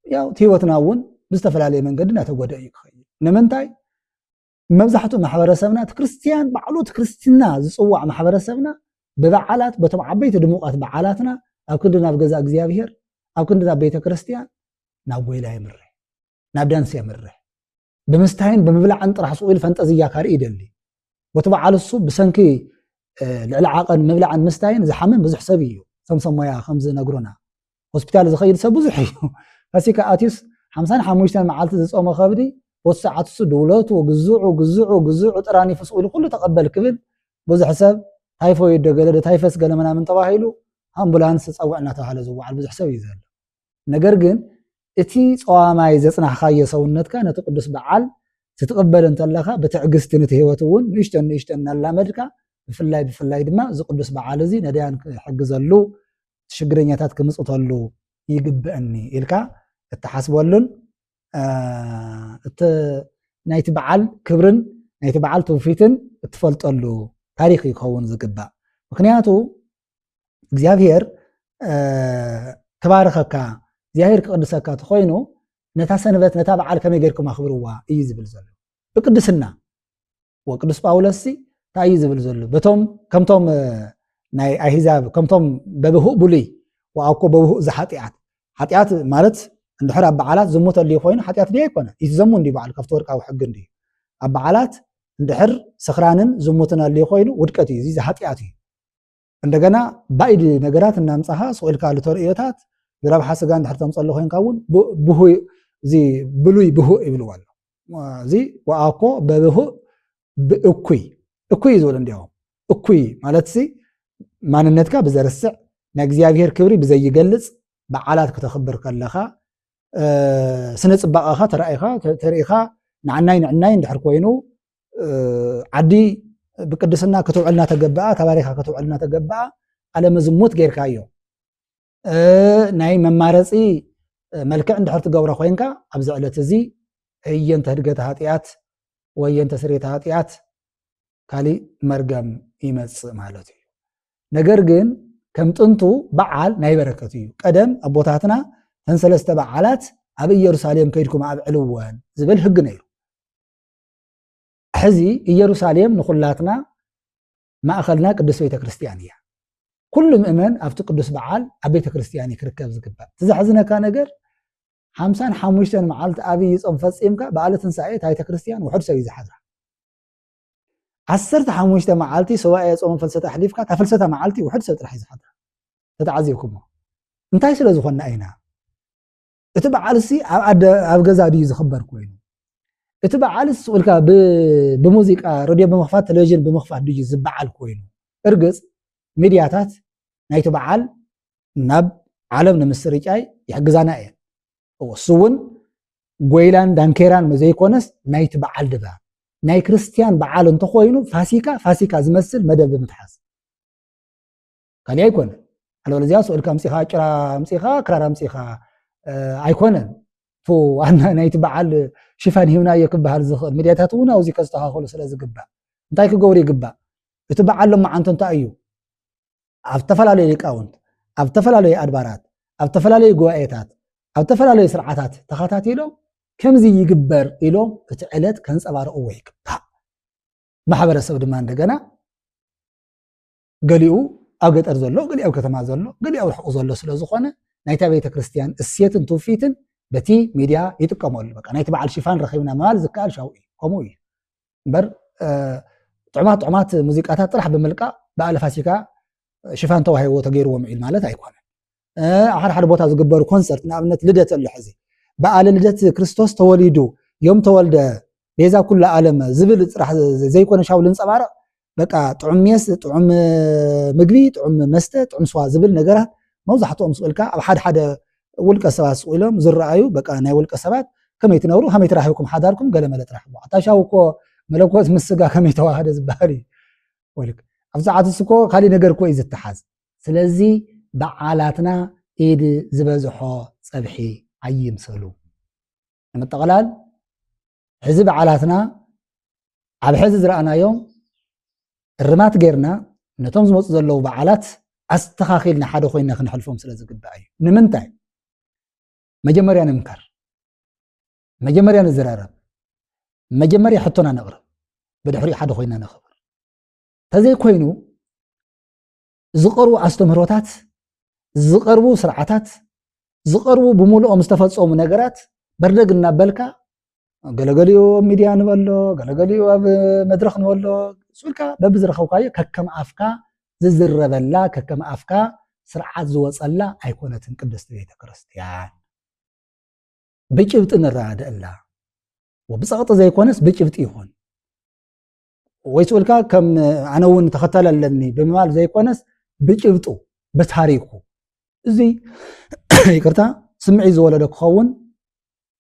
ያው እቲ ህይወትና እውን ብዝተፈላለየ መንገዲ እናተጎደአ እዩ ክኸይድ። ንምንታይ? መብዛሕትኡ ማሕበረሰብና እቲ ክርስትያን ባዕሉ እቲ ክርስትና ዝፅዋዕ ማሕበረሰብና ብበዓላት በቶም ዓበይቲ ድሙቃት በዓላትና ኣብ ክንዲ ናብ ገዛ እግዚኣብሔር ኣብ ክንዲ ናብ ቤተ ክርስቲያን ናብ ጎይላ የምርሕ፣ ናብ ዳንስ የምርሕ። ብምስታይን ብምብላዕን ጥራሕ ስቕ ኢሉ ፈንጠዝያ ካርኢ ይደሊ። በቲ በዓል እሱ ብሰንኪ ልዕሊ ዓቐን ምብላዕን ምስታይን ዝሓምም ብዙሕ ሰብ እዩ። እቶም ሰብ ሞያ ከም ዝነግሩና ሆስፒታል ዝኸይድ ሰብ ብዙሕ እዩ። ፋሲካ ኣትዩስ ሓምሳን ሓሙሽተን መዓልቲ ዝጾመ ከብዲ በቲ ሰዓት እሱ ድውለቱ ግዝዑ ግዝዑ ግዝዑ ጥራኒፉ ስቕ ኢሉ ኩሉ ተቐበል ክብል ብዙሕ ሰብ ታይፎይድ ዶ ገለ ዶ ታይፈስ ገለ ምናምን ተባሂሉ ኣምቡላንስ ጸውዕ እናተባህለ ዝወዓል ብዙሕ ሰብ እዩ ዘሎ። ነገር ግን እቲ ጸዋማይ ዘጽናሕካዮ ሰውነትካ ነቲ ቅዱስ በዓል ክትቕበል እንተለኻ ብትዕግስቲ ነቲ ህይወት እውን ንእሽተን ንእሽተን እናላመድካ ብፍላይ ብፍላይ ድማ እዚ ቅዱስ በዓል እዚ ነዳያን ክሕግዘሉ ሽግረኛታት ክምፅተሉ ይግብአኒ ኢልካ እትሓስበሉን እቲ ናይቲ በዓል ክብርን ናይቲ በዓል ትውፊትን እትፈልጠሉ ታሪክ ይኸውን ዝግባእ። ምክንያቱ እግዚኣብሔር ክባርኸካ እግዚኣብሔር ክቅድሰካ ተኮይኑ ነታ ሰንበት ነታ በዓል ከመይ ጌርኩም ኣኽብርዋ እዩ ዝብል ዘሎ ብቅድስና። ወቅዱስ ጳውሎስ ሲ እንታይ እዩ ዝብል ዘሎ? በቶም ከምቶም ናይ ኣህዛብ ከምቶም በብሁእ ብሉይ ወኣኮ በብሁእ ዝሓጢኣት ሓጢኣት ማለት እንድሕር ኣብ በዓላት ዝሙት ኣልዩ ኮይኑ ሓጢኣት ድዩ ኣይኮነ? ይትዘሙ እንዲ በዓል ካብቲ ወርቃዊ ሕጊ እንዲ ኣብ በዓላት እንድሕር ስኽራንን ዝሙትን ኣልዩ ኮይኑ ውድቀት እዩ። እዚ ዝሓጢኣት እዩ። እንደገና ባይድ ነገራት እናምጻኻ ስቕ ኢልካ ልተርእዮታት ዝረብሓ ስጋ እንድሕር ተምጸሉ ኮይንካ እውን ብሁይ እዚ ብሉይ ብሁእ ይብልዎ ኣሎ። እዚ ወኣኮ በብሁእ ብእኩይ እኩይ እዩ ዝብል እንዲያውም እኩይ ማለት ሲ ማንነትካ ብዘርስዕ ናይ እግዚኣብሔር ክብሪ ብዘይገልጽ በዓላት ክተኽብር ከለኻ ስነ ጽባቐኻ ተራኢኻ ተሪኢኻ ንዓናይ ንዕናይ እንድሕር ኮይኑ ዓዲ ብቅድስና ክትውዕልና ተገብኣ ተባሪኻ ክትውዕልና ተገብኣ ኣለመዝሙት ጌርካዮ ናይ መማረፂ መልክዕ እንድሕር ትገብሮ ኮይንካ ኣብዚ ዕለት እዚ እየንተ ህድገተ ሃጢኣት ወየንተ ስሬተ ሃጢኣት ካሊእ መርገም ይመፅእ ማለት እዩ። ነገር ግን ከም ጥንቱ በዓል ናይ በረከት እዩ። ቀደም ኣቦታትና ተን ሰለስተ በዓላት ኣብ ኢየሩሳሌም ከይድኩም ኣብዕልወን ዝብል ህግ ነይሩ። ሕዚ ኢየሩሳሌም ንኹላትና ማእኸልና ቅድስት ቤተ ክርስቲያን እያ። ኩሉ ምእመን ኣብቲ ቅዱስ በዓል ኣብ ቤተ ክርስቲያን እዩ ክርከብ ዝግባእ። እቲ ዘሕዝነካ ነገር ሓምሳን ሓሙሽተን መዓልቲ ኣብይ ጾም ፈጺምካ በዓለ ትንሳኤ እታ ቤተ ክርስቲያን ውሑድ ሰብ እዩ ዝሓድራ። ዓሰርተ ሓሙሽተ መዓልቲ ሱባኤ ጾም ፍልሰት ኣሕሊፍካ እታ ፍልሰታ መዓልቲ ውሑድ ሰብ ጥራሕ እዩ ዝሓድራ። ተተዓዚብኩሞ እንታይ ስለ ዝኾንና ኢና? እቲ በዓል ሲ ኣብ ኣደ ኣብ ገዛ ድዩ ዝኽበር ኮይኑ እቲ በዓል ስ ኢልካ ብሙዚቃ ረድዮ ብምኽፋት ቴሌቪዥን ብምኽፋት ድዩ ዝበዓል ኮይኑ እርግፅ ሚድያታት ናይቲ በዓል ናብ ዓለም ንምስርጫይ ይሕግዛና እየን። እሱ እውን ጎይላን ዳንኬራን መዘይኮነስ ናይቲ በዓል ድባብ ናይ ክርስትያን በዓል እንተኮይኑ ፋሲካ ፋሲካ ዝመስል መደብ ብምትሓዝ ካሊእ ኣይኮነ። ኣለበለዚያ ስእልካ ኣምፂኻ ጭራ ኣምፂኻ ክራር ኣምፂኻ ኣይኮነን። ዋና ናይቲ በዓል ሽፋን ሂብናዮ ክበሃል ዝኽእል ሚድያታት እውን ኣብዚ ከዝተኻኸሉ ስለ ዝግባእ እንታይ ክገብሩ ይግባእ? እቲ በዓል ሎማዓንቲ እንታይ እዩ? ኣብ ዝተፈላለዩ ሊቃውንት ኣብ ዝተፈላለዩ ኣድባራት ኣብ ዝተፈላለዩ ጉባኤታት ኣብ ዝተፈላለዩ ስርዓታት ተኸታቲሎም ከምዚ ይግበር ኢሎም እቲ ዕለት ከንፀባርቕዎ ይግባእ። ማሕበረሰብ ድማ እንደገና ገሊኡ ኣብ ገጠር ዘሎ፣ ገሊኡ ኣብ ከተማ ዘሎ፣ ገሊኡ ኣብ ርሑቕ ዘሎ ስለ ዝኾነ፣ ናይታ ቤተ ክርስቲያን እሴትን ትውፊትን በቲ ሚድያ ይጥቀመሉ። በቃ ናይቲ በዓል ሽፋን ረኺብና ምባል ዝከኣል ሻው እዩ። ከምኡ እዩ። እምበር፣ እ፣ ጥዑማት ጥዑማት ሙዚቃታት ጥራሕ ብምልቃቕ በዓለ ፋሲካ ሽፋን ተዋሂብዎ ተገይርዎ ምዒል ማለት ኣይኮነን። እ፣ ኣብ ሓደ ሓደ ቦታ ዝግበሩ ኮንሰርት፣ ንኣብነት ልደት ኣሎ ሕዚ። በዓለ ልደት ክርስቶስ ተወሊዱ፣ ዮም ተወልደ፣ ቤዛ ኩሉ ዓለም ዝብል ጥራሕ ዘይኮነ ሻው ልንጸባረቕ፣ በቃ ጥዑም ሜስ፣ ጥዑም ምግቢ፣ ጥዑም መስተ፣ ጥዑም ስዋ ዝብል ነገራት መብዛሕትኦም ስቕ ኢልካ ኣብ ሓደ ሓደ ውልቀ ሰባት ስቕ ኢሎም ዝረኣዩ፣ በቃ ናይ ውልቀ ሰባት ከመይ ትነብሩ፣ ከመይ ተራኺብኩም ሓዳርኩም፣ ገለ መለ ጥራሕ እሞ። ኣታ ሻው እኮ መለኮት ምስ ስጋ ከመይ ተዋሃደ ዝበሃል እዩ። ወልክ፣ ኣብ ሰዓት እሱ እኮ ካሊእ ነገር እኮ እዩ ዝተሓዝ። ስለዚ በዓላትና ኢድ ዝበዝሖ ጸብሒ ኣይምሰሉ። ንምጥቕላል፣ ሕዚ በዓላትና ኣብ ሕዚ ዝረኣናዮም እርማት ጌርና ነቶም ዝመፁ ዘለዉ በዓላት ኣስተኻኺልና ሓደ ኮይና ክንሕልፎም ስለ ዝግባእ እዩ። ንምንታይ? መጀመርያ ንምከር፣ መጀመርያ ንዘራረብ፣ መጀመርያ ሕቶና ነቕርብ፣ ብድሕሪኡ ሓደ ኮይና ነኽብር። ተዘይኮይኑ ዝቐርቡ ኣስተምህሮታት፣ ዝቐርቡ ስርዓታት፣ ዝቐርቡ ብምሉኦም ዝተፈጸሙ ነገራት በርደግ እናበልካ፣ ገለገሊኡ ኣብ ሚድያ ንበሎ፣ ገለገሊኡ ኣብ መድረኽ ንበሎ፣ ስልካ በብዝረኸብካዮ ከከም ኣፍካ ዝዝረበላ፣ ከከም ኣፍካ ስርዓት ዝወጸላ ኣይኮነትን ቅድስቲ ቤተ ክርስቲያን። ብጭብጢ ንረዳደኣላ። ወብጸቕጢ ዘይኮነስ ብጭብጢ ይኹን። ወይ ስኡልካ ከም ኣነ እውን ተኸተል ኣለኒ ብምባል ዘይኮነስ ብጭብጡ፣ ብታሪኩ። እዚ ይቅርታ፣ ስምዒት ዝወለዶ ክኸውን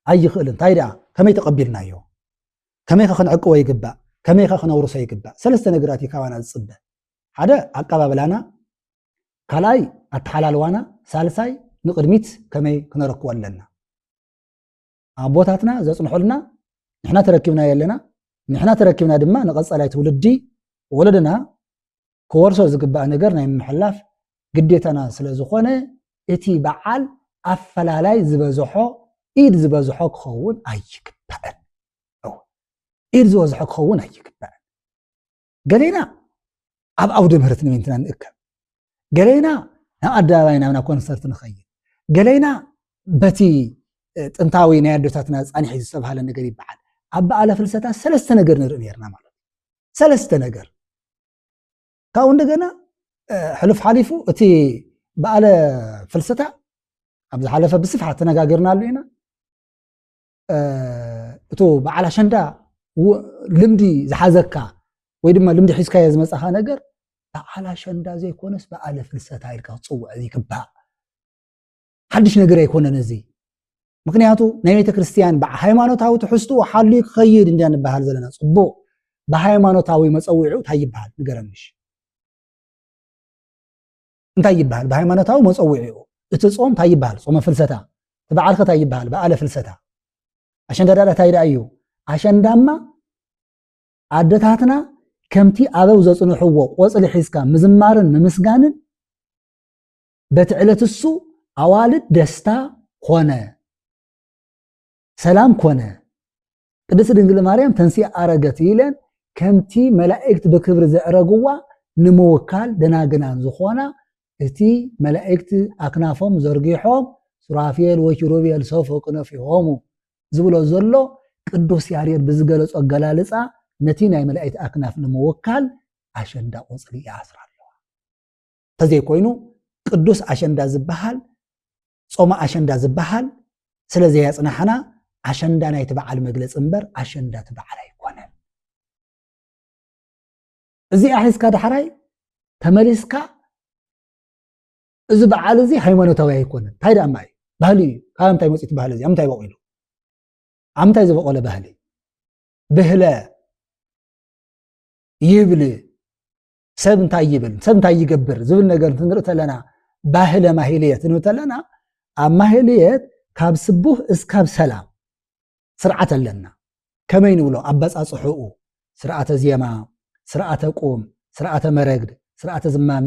ኣይኽእልን። እንታይ ደኣ፣ ከመይ ተቐቢልናዮ? ከመይ ከ ክንዕቅቦ ይግባእ? ከመይ ከ ክነውርሶ ይግባእ? ሰለስተ ነገራት እዩ ካባና ዝጽበ። ሓደ፣ ኣቀባብላና፣ ካልኣይ፣ ኣተሓላልዋና፣ ሳልሳይ፣ ንቕድሚት ከመይ ክነረክቦ ኣለና? ኣቦታትና ዘጽንሑልና፣ ንሕና ተረኪብናዮ ኣለና። ንሕና ተረኪብና ድማ ንቐጻላይ ትውልዲ፣ ወለድና ክወርሶ ዝግባእ ነገር ናይ ምምሕላፍ ግዴታና ስለ ዝኾነ፣ እቲ በዓል ኣፈላላይ ዝበዝሖ፣ ኢድ ዝበዝሖ ክኸውን ኣይግባእን። እወ፣ ኢድ ዝበዝሖ ክኸውን ኣይግባእን። ገሌና ኣብ ኣውደ ምህረት ንምንትና ንእከብ፣ ገሌና ናብ ኣደባባይ ናብ፣ ናብ ኮንሰርት ንኸይድ፣ ገሌና በቲ፣ እ፣ ጥንታዊ ናይ ኣዶታትና ጻኒሕ እዩ ዝተባህለ ነገር ይበዓል። ኣብ በዓለ ፍልሰታ ሰለስተ ነገር ንርኢ ነርና ማለት እዩ። ሰለስተ ነገር። ካብኡ እንደገና፣ እ፣ ሕሉፍ ሓሊፉ እቲ በዓለ ፍልሰታ ኣብ ዝሓለፈ ብስፍሓት ተነጋጊርናሉ ኢና። እ፣ እቱ በዓል ኣሸንዳ ው-፣ ልምዲ ዝሓዘካ ወይ ድማ ልምዲ ሒዝካዮ ዝመጻኻ ነገር በዓል ኣሸንዳ ዘይኮነስ በዓለ ፍልሰታ ኢልካ ክትጽውዕ ይግባእ። ሓድሽ ነገር ኣይኮነን እዚ። ምኽንያቱ ናይ ቤተ ክርስቲያን በዓ-፣ ሃይማኖታዊ ትሕዝትኡ ሓልዩ ክኸይድ እንዲያ ንበሃል ዘለና። ጽቡቕ፣ ብሃይማኖታዊ መጸውዒኡ እንታይ ይበሃል? ንገረንሽ። እንታይ ይበሃል? ብሃይማኖታዊ መጸውዒኡ። እቲ ጾም እንታይ ይበሃል? ጾመ ፍልሰታ። እቲ በዓልከ እንታይ ይበሃል? በዓለ ፍልሰታ። ኣሸንዳ ዳዳ እንታይ ደኣ እዩ? ኣሸንዳማ ኣደታትና ከምቲ ኣበው ዘጽንሕዎ ቆጽሊ ሒዝካ ምዝማርን ምምስጋንን፣ በቲ ዕለት እሱ ኣዋልድ ደስታ ኾነ፣ ሰላም ኮነ፣ ቅድስት ድንግል ማርያም ተንሲኣ ኣረገት ኢለን ከምቲ መላእክት ብክብሪ ዘዕረግዋ ንምውካል ደናግናን ዝኾና፣ እቲ መላእክት ኣክናፎም ዘርጊሖም ሱራፌል ወኪሩቤል ሰፎ ቅነፊሆሙ ዝብሎ ዘሎ ቅዱስ ያሬድ ብዝገለጾ ኣገላልጻ ነቲ ናይ መላእክት ኣክናፍ ንምውካል ኣሸንዳ ቆጽሊ ይኣስራ ኣለዋ። ተዘይኮይኑ ቅዱስ ኣሸንዳ ዝበሃል፣ ጾመ ኣሸንዳ ዝበሃል ስለ ዘየጽናሕና፣ ኣሸንዳ ናይቲ በዓል መግለጺ እምበር ኣሸንዳ እቲ በዓል ኣይኮነን። እዚኣ ሒዝካ ዳሕራይ ተመሊስካ፣ እዚ በዓል እዚ ሃይማኖታዊ ኣይኮነን። እንታይ ደኣ እማ እዩ? ባህሊ እዩ። ካብ ምንታይ መጺኡ እቲ ባህሊ እዚ? ኣብ ምንታይ በቂሉ? ኣብ ምንታይ ዝበቆለ ባህሊ? ብህለ ይብል፣ ሰብ እንታይ ይብል፣ ሰብ እንታይ ይገብር ዝብል ነገር እንትንርኢ ተለና፣ ባህለ ማህልየት እንብል ተለና፣ ኣብ ማህልየት ካብ ስቡህ እስካብ ሰላም ስርዓት ኣለና። ከመይ ንብሎ? ኣበጻጽሕኡ፣ ስርዓተ ዜማ፣ ስርዓተ ቁም፣ ስርዓተ መረግድ፣ ስርዓተ ዝማሜ፣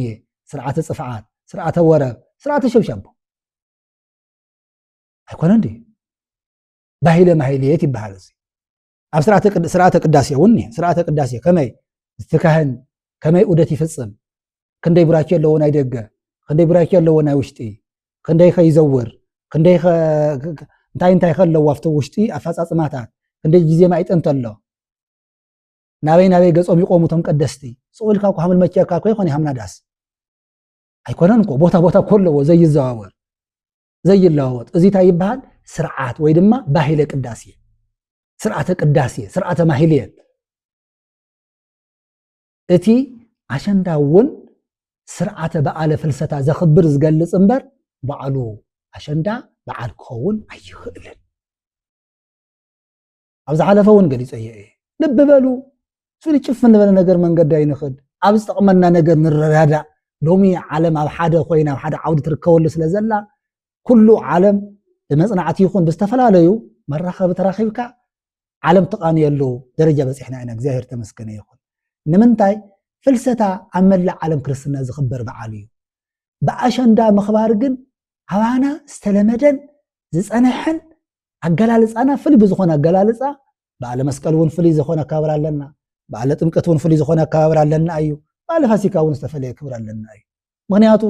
ስርዓተ ጽፍዓት፣ ስርዓተ ወረብ፣ ስርዓተ ሸብሻቦ። ኣይኮነን ድዩ? ባህለ ማህልየት ይበሃል እዚ። ኣብ ስርዓተ ቅድ-፣ ስርዓተ ቅዳሴ እውን እኒሀ። ስርዓተ ቅዳሴ ከመይ እቲ ካህን ከመይ ዑደት ይፍጽም፣ ክንደይ ቡራኬ ኣለዎ ናይ ደገ፣ ክንደይ ቡራኬ ኣለዎ ናይ ውሽጢ፣ ክንደይ ከይዘውር፣ ክንደይ እንታይ እንታይ ከለዎ ኣብቲ ውሽጢ ኣፈፃፅማታት፣ ክንደይ ግዜ ማይጠንት ኣሎ፣ ናበይ ናበይ ገጾም ይቆሙ እቶም ቀደስቲ። ስቕ ኢልካ እኮ ሃምል መኪያካ እኮ ይኾን ሃምናዳስ ኣይኮነን እኮ፣ ቦታ ቦታ እኮ ኣለዎ ዘይዘዋወር ዘይለዋወጥ። እዚ እንታይ ይበሃል? ስርዓት ወይ ድማ ባህለ ቅዳሴ፣ ስርዓተ ቅዳሴ፣ ስርዓተ ማህሌት። እቲ ኣሸንዳ እውን ስርዓተ በዓለ ፍልሰታ ዘኽብር ዝገልጽ እምበር ባዕሉ ኣሸንዳ በዓል ክኸውን ኣይኽእልን። ኣብ ዝሓለፈ እውን ገሊጸዮ እየ። ልቢ በሉ፣ ስእሊ ጭፍን ዝበለ ነገር መንገዲ ኣይንኽድ። ኣብ ዝጠቕመና ነገር ንረዳዳእ። ሎሚ ዓለም ኣብ ሓደ ኮይና ኣብ ሓደ ዓውዲ ትርከበሉ ስለ ዘላ ኩሉ ዓለም ብመጽናዕቲ ይኹን ብዝተፈላለዩ መራኸቢ ተራኺብካ ዓለም ትቓንየሉ ደረጃ በጺሕና ኢና። እግዚኣብሔር ተመስገነ ይኹን። ንምንታይ? ፍልሰታ ኣብ መላእ ዓለም ክርስትና ዝኽበር በዓል እዩ። ብኣሸንዳ ምኽባር ግን ኣባና ዝተለመደን ዝጸንሐን ኣገላልጻና ፍልይ ብዝኾነ ኣገላልጻ በዓለ መስቀል እውን ፍልይ ዝኾነ ኣከባብራ ኣለና። በዓለ ጥምቀት እውን ፍልይ ዝኾነ ኣከባብራ ኣለና እዩ። በዓለ ፋሲካ እውን ዝተፈለየ ክብሪ ኣለና እዩ። ምኽንያቱ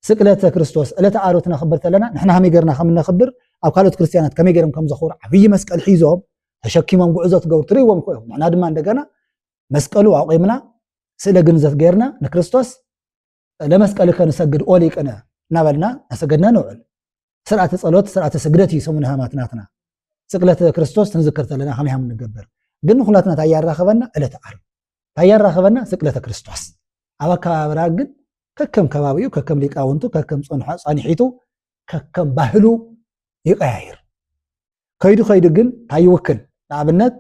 ስቅለተ ክርስቶስ ዕለተ ዓርቢ ክነኽብር ተለና ንሕና ከመይ ጌርና ከም እነኽብር ኣብ ካልኦት ክርስትያናት ከመይ ጌሮም ከም ዘኽብሩ ዓብዪ መስቀል ሒዞም ተሸኪሞም ጉዕዞ ትገብሩ ትርእይዎም እኮ ኢኹም። ንሕና ድማ እንደገና መስቀሉ ኣቑምና ስእለ ግንዘት ጌርና ንክርስቶስ ለመስቀልከ ንሰግድ ኦሊቅነ እናበልና እናሰገድና ንውዕል። ስርዓተ ጸሎት ስርዓተ ስግደት እዩ ሰሙነ ሕማማት ናትና። ስቅለተ ክርስቶስ ክንዝክር ተለና ከመይ ሃም ንገብር ግን ንኩላትና እንታይ ያራኸበና ዕለተ ዓርቢ እንታይ ያራኸበና ስቅለተ ክርስቶስ። ኣብ ኣከባብራ ግን ከከም ከባቢኡ ከከም ሊቃውንቱ ከከም ጸንሖ ጻኒሒቱ ከከም ባህሉ ይቀያይር። ከይዱ ከይዱ ግን እንታይ ይውክል? ንኣብነት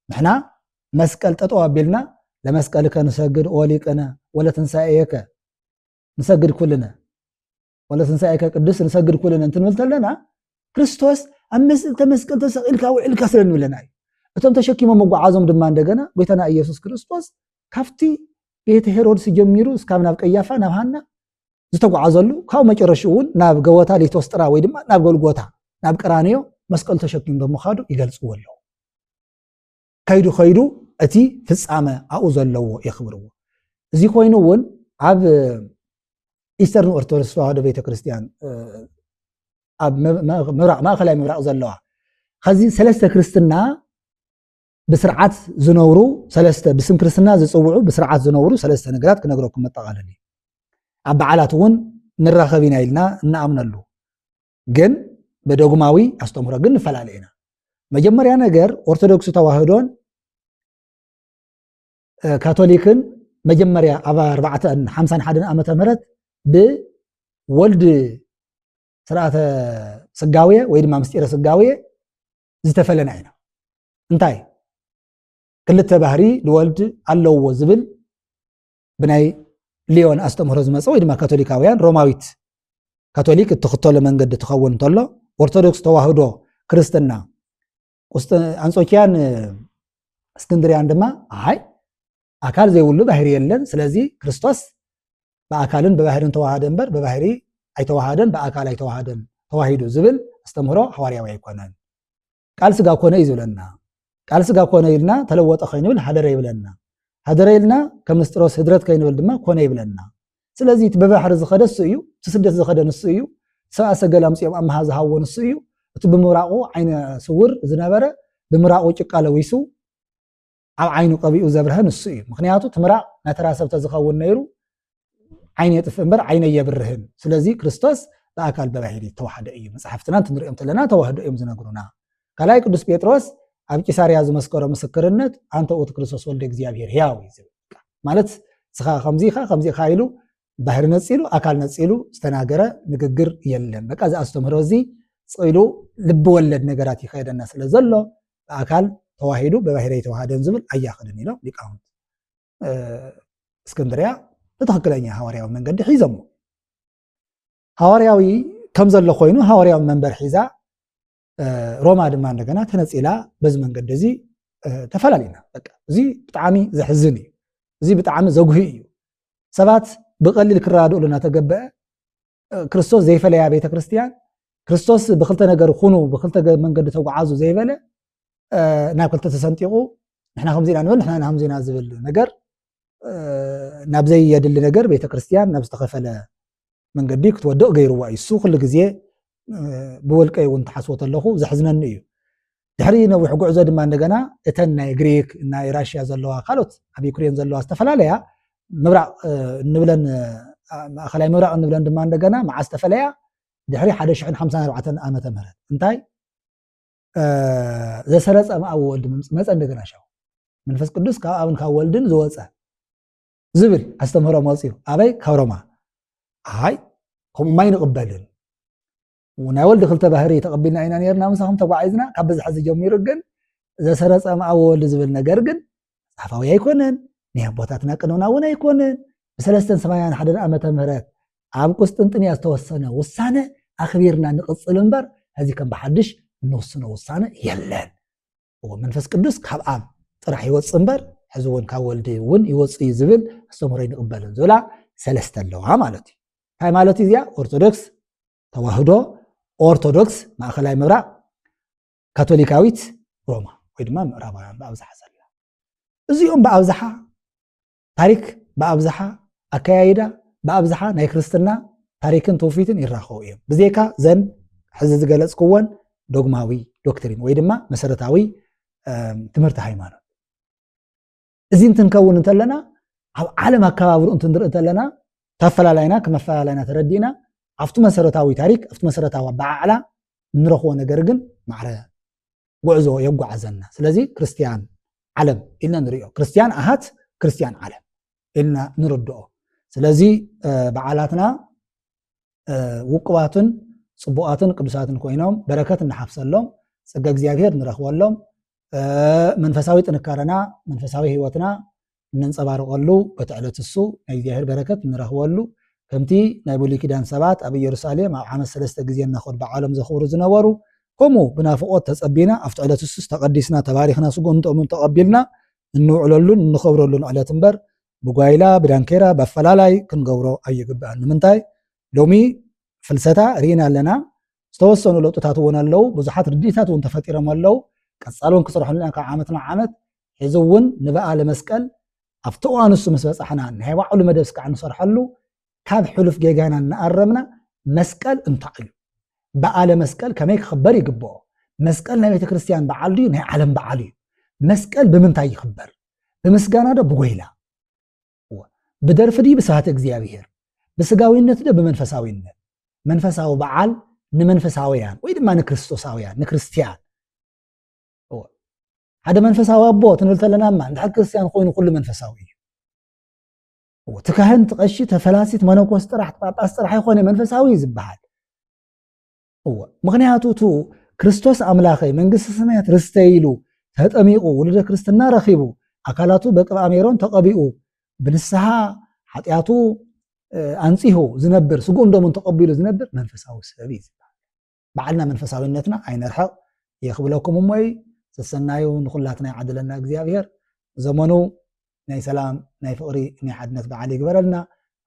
ንሕና መስቀል ጠጠው ኣቢልና ለመስቀልከ ንሰግድ ኦሊቅነ ወለትንሳኤከ ንሰግድ ኩልነ ወለትንሳኤከ ቅዱስ ንሰግድ ኩልነ እንትንብል ተለና ክርስቶስ ኣብ መስቀል ተመስቀል ተሰቒልካ ውዒልካ ስለ ንብለና እዩ። እቶም ተሸኪሞም መጓዓዞም ድማ እንደገና ጎይታና ኢየሱስ ክርስቶስ ካብቲ ቤተ ሄሮድስ ጀሚሩ እስካብ ናብ ቀያፋ ናብ ሃና ዝተጓዓዘሉ ካብ መጨረሽኡ እውን ናብ ገወታ ሊቶስጥራ ወይ ድማ ናብ ጎልጎታ ናብ ቀራንዮ መስቀሉ ተሸኪሙ ብምኻዱ ይገልፅዎ ኣለዉ። ከይዱ ከይዱ እቲ ፍጻመ ኣብኡ ዘለዎ የኽብርዎ። እዚ ኮይኑ እውን ኣብ ኢስተርን ኦርቶዶክስ ተዋህዶ ቤተክርስትያን ኣብ ምብራቕ ማእከላይ ምብራቕ ዘለዋ ከዚ ሰለስተ ክርስትና ብስርዓት ዝነብሩ ሰለስተ ብስም ክርስትና ዝፅውዑ ብስርዓት ዝነብሩ ሰለስተ ነገራት ክነግረኩም መጠቓለሊ ኣብ በዓላት እውን ንራኸብ ኢና ኢልና እንኣምነሉ ግን ብዶግማዊ ኣስተምህሮ ግን ንፈላለ ኢና። መጀመርያ ነገር ኦርቶዶክስ ተዋህዶን ካቶሊክን መጀመርያ ኣብ ኣርባዕተን ሓምሳን ሓደን ዓመተ ምህረት ብወልድ ስርዓተ ስጋዌ ወይ ድማ ምስጢረ ስጋዌ ዝተፈለና ኢና። እንታይ ክልተ ባህሪ ልወልድ ኣለዎ ዝብል ብናይ ሊዮን ኣስተምህሮ ዝመፀ ወይ ድማ ካቶሊካውያን ሮማዊት ካቶሊክ እትኽተሎ መንገዲ ትኸውን እንተሎ ኦርቶዶክስ ተዋህዶ ክርስትና ኣንጾኪያን እስክንድርያን ድማ ኣይ ኣካል ዘይብሉ ባህሪ የለን። ስለዚ ክርስቶስ ብኣካልን ብባህርን ተዋሃደ እምበር ብባህሪ ኣይተዋሃደን ብኣካል ኣይተዋሃደን ተዋሂዱ ዝብል ኣስተምህሮ ሃዋርያዊ ኣይኮነን። ቃል ስጋ ኮነ እዩ ዝብለና። ቃል ስጋ ኮነ ኢልና ተለወጠ ከይንብል ሃደረ ይብለና። ሃደረ ኢልና ከም ንስጥሮስ ህድረት ከይንብል ድማ ኮነ ይብለና። ስለዚ እቲ ብባሕሪ ዝኸደ እሱ እዩ፣ እቲ ስደት ዝኸደ ንሱ እዩ፣ ሰብኣ ሰገል ኣምፅኦም ኣምሃ ዝሃዎ ንሱ እዩ። እቲ ብምራቑ ዓይነ ስውር ዝነበረ ብምራቑ ጭቃ ለዊሱ ኣብ ዓይኑ ቀቢኡ ዘብርሀ ንሱ እዩ። ምክንያቱ እቲ ምራቕ ናይ ተራ ሰብ ተዝኸውን ነይሩ ዓይኒ የጥፍእ እምበር ዓይነ የብርህን። ስለዚ ክርስቶስ ብኣካል ብባህሪ ተዋህደ እዩ። መጽሓፍትና እንትንሪኦም ተለና ተዋህዶ እዮም ዝነግሩና። ካልኣይ ቅዱስ ጴጥሮስ ኣብ ቂሳርያ ዝመስከሮ ምስክርነት ኣንተ ውእቱ ክርስቶስ ወልደ እግዚኣብሔር ሕያው እዩ ዝብል። ማለት ስኻ ከምዚ ኢኻ ከምዚ ኢኻ ኢሉ ባህሪ ነጺሉ ኣካል ነጺሉ ዝተናገረ ንግግር የለን። በቃ እዚ ኣስተምህሮ እዚ ስቕ ኢሉ ልቢ ወለድ ነገራት ይኸየደና ስለ ዘሎ ብኣካል ተዋሂዱ ብባህሪ ኣይተዋሃደን ዝብል ኣያኽልን ኢሎም ሊቃውንት እስክንድርያ ብትኽክለኛ ሃዋርያዊ መንገዲ ሒዞሞ። ሃዋርያዊ ከም ዘሎ ኮይኑ ሃዋርያዊ መንበር ሒዛ ሮማ ድማ እንደገና ተነፂላ በዚ መንገዲ እዚ ተፈላሊና። በቃ እዚ ብጣዕሚ ዘሕዝን እዩ። እዚ ብጣዕሚ ዘጉሂ እዩ። ሰባት ብቐሊል ክረዳድእሉ እናተገበአ ክርስቶስ ዘይፈለያ ቤተክርስትያን ክርስቶስ ብክልተ ነገር ኩኑ ብክልተ መንገዲ ተጓዓዙ ዘይበለ ናብ ክልተ ተሰንጢቑ ንሕና ከምዚ ኢና ንብል ንሕና ከምዚ ኢና ዝብል ነገር ናብ ዘየድሊ ነገር ቤተክርስትያን ናብ ዝተኸፈለ መንገዲ ክትወድቕ ገይርዋ እዩ። እሱ ኩሉ ግዜ ብወልቀይ እውን ተሓስቦ ተለኹ ዘሕዝነኒ እዩ። ድሕሪ ነዊሕ ጉዕዞ ድማ እንደገና እተን ናይ ግሪክ፣ ናይ ራሽያ ዘለዋ፣ ካልኦት ኣብ ዩክሬን ዘለዋ ዝተፈላለያ ምብራቕ እንብለን፣ ማእኸላይ ምብራቕ እንብለን ድማ እንደገና መዓስ ተፈለያ? ድሕሪ ሓደ ሽሕን ሓምሳን ኣርባዕተን ዓመተ ምህረት። እንታይ? ዘሰረጸ እምኣብ ወወልድ መጸ እንደገና ሻው። መንፈስ ቅዱስ ካብ ኣብን ካብ ወልድን ዝወጸ ዝብል ኣስተምህሮ መጽዩ። ኣበይ? ካብ ሮማ። ኣይ፣ ከምኡ ማይ ንቕበልን፣ ናይ ወልድ ክልተ ባህሪ ተቐቢልና ኢና ነርና ምሳኹም ተጓዒዝና። ካብ ብዝሓ ዝጀሚሩ ግን ዘሰረጸ እምኣብ ወወልድ ዝብል ነገር ግን መጽሓፋዊ ኣይኮነን፣ ናይ ኣቦታትና ቀኖና እውን ኣይኮነን። ብሰለስተን ሰማንያን ሓደን ዓመተ ምህረት ኣብ ቁስጥንጥንያ ዝተወሰነ ውሳነ ኣኽቢርና ንቕጽል እምበር፣ ሕዚ ከም ብሓድሽ እንውስኖ ውሳነ የለን። እዎ፣ መንፈስ ቅዱስ ካብ ኣብ ጥራሕ ይወጽእ እምበር፣ ሕዚ እውን ካብ ወልድ እውን ይወጽእ እዩ ዝብል ኣስተምህሮ ኣይንቕበልን ዝብላ ሰለስተ ኣለዋ ማለት እዩ። እንታይ ማለት እዩ እዚኣ? ኦርቶዶክስ ተዋህዶ፣ ኦርቶዶክስ ማእኸላይ ምብራቕ፣ ካቶሊካዊት ሮማ ወይ ድማ ምዕራባውያን ብኣብዝሓ ዘላ። እዚኦም ብኣብዝሓ ታሪክ ብኣብዝሓ ኣከያይዳ ብኣብዝሓ ናይ ክርስትና ታሪክን ትውፊትን ይራኸቡ እዮም። ብዘይካ ዘን ሕዚ ዝገለጽክወን ዶግማዊ ዶክትሪን ወይ ድማ መሰረታዊ ትምህርቲ ሃይማኖት። እዚ እንትንከውን እንተለና፣ ኣብ ዓለም ኣከባብርኡ እንትንርኢ እንተለና፣ ተፈላላይና ከመፈላላይና ተረዲእና ኣብቲ መሰረታዊ ታሪክ ኣብቲ መሰረታዊ ኣበዓዕላ እንረኽቦ ነገር ግን ማዕረ ጉዕዞ የጓዓዘና። ስለዚ ክርስትያን ዓለም ኢልና ንሪኦ፣ ክርስትያን ኣሃት፣ ክርስትያን ዓለም ኢልና ንርድኦ። ስለዚ በዓላትና ውቁባትን ጽቡቓትን ቅዱሳትን ኮይኖም በረከት እንሓፍሰሎም፣ ጸጋ እግዚኣብሔር ንረኽበሎም፣ መንፈሳዊ ጥንካረና መንፈሳዊ ህይወትና እነንጸባርቐሉ፣ በቲ ዕለት እሱ ናይ እግዚኣብሔር በረከት እንረኽበሉ፣ ከምቲ ናይ ብሉይ ኪዳን ሰባት ኣብ ኢየሩሳሌም ኣብ ዓመት ሰለስተ ግዜ እናኸዱ በዓሎም ዘኽብሩ ዝነበሩ፣ ከምኡ ብናፍቖት ተጸቢና ኣብቲ ዕለት እሱስ ተቐዲስና ተባሪኽና ስግኡን ጥዑምን ተቐቢልና እንውዕለሉን እንኸብረሉን ዕለት እምበር ብጓይላ ብዳንኬራ ብኣፈላላይ ክንገብሮ ኣይግባእን። ንምንታይ? ሎሚ ፍልሰታ ርኢና ኣለና። ዝተወሰኑ ለውጥታት እውን ኣለዉ። ብዙሓት ርድኢታት እውን ተፈጢሮም ኣለዉ። ቀጻሊ እውን ክስርሑ ኣለና ካብ ዓመት ናብ ዓመት። ሕዚ እውን ንበዓለ መስቀል ኣብቲ እዋን እሱ ምስ በጻሕና ናይ ባዕሉ መደብ እስካዕ ንሰርሐሉ ካብ ሕሉፍ ጌጋና እናኣረምና መስቀል እንታይ እዩ? በዓለ መስቀል ከመይ ክኽበር ይግብኦ? መስቀል ናይ ቤተ ክርስትያን በዓል ድዩ ናይ ዓለም በዓል እዩ? መስቀል ብምንታይ ይኽበር? ብምስጋና ዶ ብጎይላ? እወ። ብደርፊ ድዩ ብስብሐተ እግዚኣብሔር? ብስጋዊነት ዶ ብመንፈሳዊነት? መንፈሳዊ በዓል ንመንፈሳውያን ወይ ድማ ንክርስቶሳውያን ንክርስትያን። እወ። ሓደ መንፈሳዊ ኣቦ ትንብል ተለና እማ እንድሕር ክርስትያን ኮይኑ ኩሉ መንፈሳዊ እዩ። እወ። እቲ ካህን፣ እቲ ቀሺ፣ ተፈላሲ፣ እቲ መነኮስ ጥራሕ፣ እቲ ጳጳስ ጥራሕ ኣይኮነ መንፈሳዊ እዩ ዝበሃል። እወ። ምኽንያቱ እቱ ክርስቶስ ኣምላኸይ መንግስቲ ሰማያት ርስተይ ኢሉ ተጠሚቑ ውሉደ ክርስትና ረኺቡ ኣካላቱ በቅብኣ ሜሮን ተቐቢኡ ብንስሓ ሓጢኣቱ ኣንጺሁ ዝነብር ስግኡን ደሙን ተቐቢሉ ዝነብር መንፈሳዊ ሰብ እዩ ዝበሃል። ባዕልና መንፈሳዊነትና ኣይነርሕቕ እየ ክብለኩም እሞ እዩ። ሰሰናዩ ንኹላትና ይዓድለና እግዚኣብሔር። ዘመኑ ናይ ሰላም ናይ ፍቕሪ ናይ ሓድነት በዓል ይግበረልና።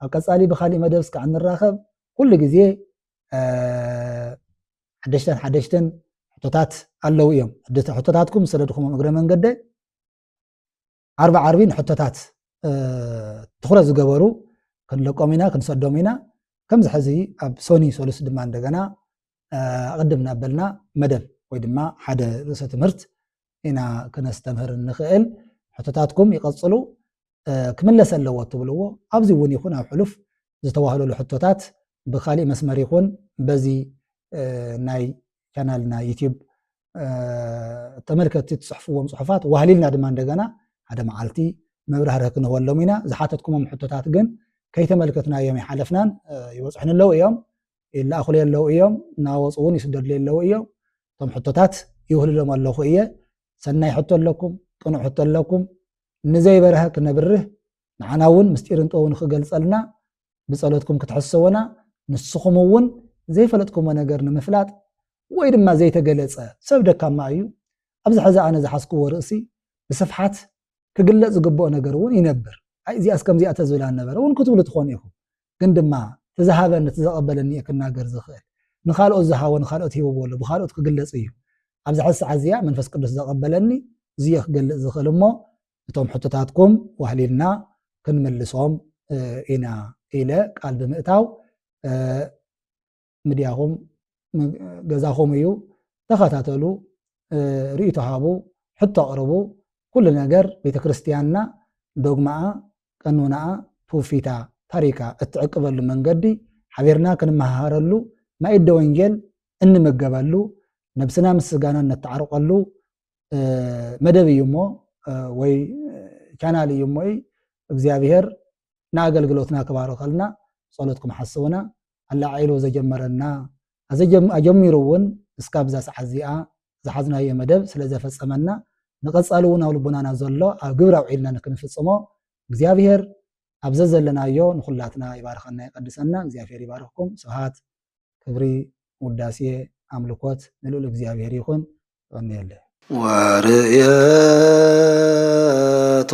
ኣብ ቀጻሊ ብኻሊእ መደብ እስካዕ እንራኸብ። ኩሉ ግዜ ሓደሽተን ሓደሽተን ሕቶታት ኣለዉ እዮም። ሕቶታትኩም ዝሰደድኹሞም እግረ መንገደ ዓርቢ ዓርቢ ንሕቶታት ትኹረት ዝገበሩ ክንለቆም ኢና ክንሰዶም ኢና። ከምዚ ሕዚ ኣብ ሶኒ ሰሉስ ድማ እንደገና ኣቐድም እናበልና መደብ ወይ ድማ ሓደ ርእሰ ትምህርት ኢና ክነስተምህር እንኽእል። ሕቶታትኩም ይቐጽሉ። ክምለስ ኣለዎ እትብልዎ ኣብዚ እውን ይኹን ኣብ ሕሉፍ ዝተዋህለሉ ሕቶታት ብካሊእ መስመር ይኹን በዚ ናይ ቻናል ናይ ዩቲዩብ ተመልከትቲ ትፅሕፍዎም ፅሑፋት ዋህሊልና ድማ እንደገና ሓደ መዓልቲ መብራህርህ ክንህበሎም ኢና። ዝሓተትኩሞም ሕቶታት ግን ከይተመልከትናዮም ይሓለፍናን ይበፅሑን ኣለዉ እዮም። ይለኣኹሉ ኣለዉ እዮም። እናወፁ እውን ይስደዱሉ ኣለዉ እዮም። እቶም ሕቶታት ይውህልሎም ኣለኹ እየ። ሰናይ ሕቶ ኣለኩም፣ ቅኑዕ ሕቶ ኣለኩም። ንዘይበርሀ ክነብርህ ንዓና እውን ምስጢርን ጥበብን ክገልጸልና ብጸሎትኩም ክትሕሰወና፣ ንስኹም እውን ዘይፈለጥኩሞ ነገር ንምፍላጥ ወይ ድማ ዘይተገለጸ ሰብ ደካማ እዩ። ኣብዚ ሕዚ ኣነ ዝሓዝክዎ ርእሲ ብስፍሓት ክግለጽ ዝግብኦ ነገር እውን ይነብር። ኣይ እዚኣስ ከምዚኣ ተዝብል ኣነበረ እውን ክትብሉ ትኾኑ ኢኹም። ግን ድማ እቲ ዝሃበኒ እቲ ዘቐበለኒ እየ ክናገር ዝኽእል። ንኻልኦት ዝሃቦ ንኻልኦት ሂብዎ ኣሎ፣ ብኻልኦት ክግለጽ እዩ። ኣብዚ ሕዚ ሰዓት እዚኣ መንፈስ ቅዱስ ዘቐበለኒ እዚዮ ክገልጽ ዝኽእል እሞ እቶም ሕቶታትኩም ዋህሊልና ክንምልሶም ኢና ኢለ ቃል ብምእታው፣ ምድያኹም ገዛኹም እዩ። ተኸታተሉ፣ ርእይቶ ሃቡ፣ ሕቶ ኣቕርቡ። ኩሉ ነገር ቤተ ክርስቲያንና ዶግማኣ፣ ቀኖናኣ፣ ትውፊታ፣ ታሪካ እትዕቅበሉ መንገዲ ሓቢርና ክንመሃረሉ፣ ማኢደ ወንጌል እንምገበሉ፣ ነብስና ምስ ስጋና እነተዓርቀሉ መደብ እዩ እሞ፣ ወይ ቻናል እዩ እሞ፣ እግዚኣብሔር ንኣገልግሎትና ክባርኸልና ጸሎትኩም ሓስቡና። ኣላዒሉ ዘጀመረና ኣጀሚሩ እውን እስካብ እዛ ሰዓት እዚኣ ዝሓዝናዮ መደብ ስለ ዘፈጸመና፣ ንቐጻሊ እውን ኣብ ልቡናና ዘሎ ኣብ ግብሪ ኣውዒልና ንክንፍጽሞ እግዚኣብሔር ኣብ ዘዘለናዮ ንኹላትና ይባርኸና ይቐድሰና። እግዚኣብሔር ይባርኽኩም። ስብሃት፣ ክብሪ፣ ውዳሴ፣ ኣምልኮት ንልኡል እግዚኣብሔር ይኹን። የቐንየለይ። ወርእየቱ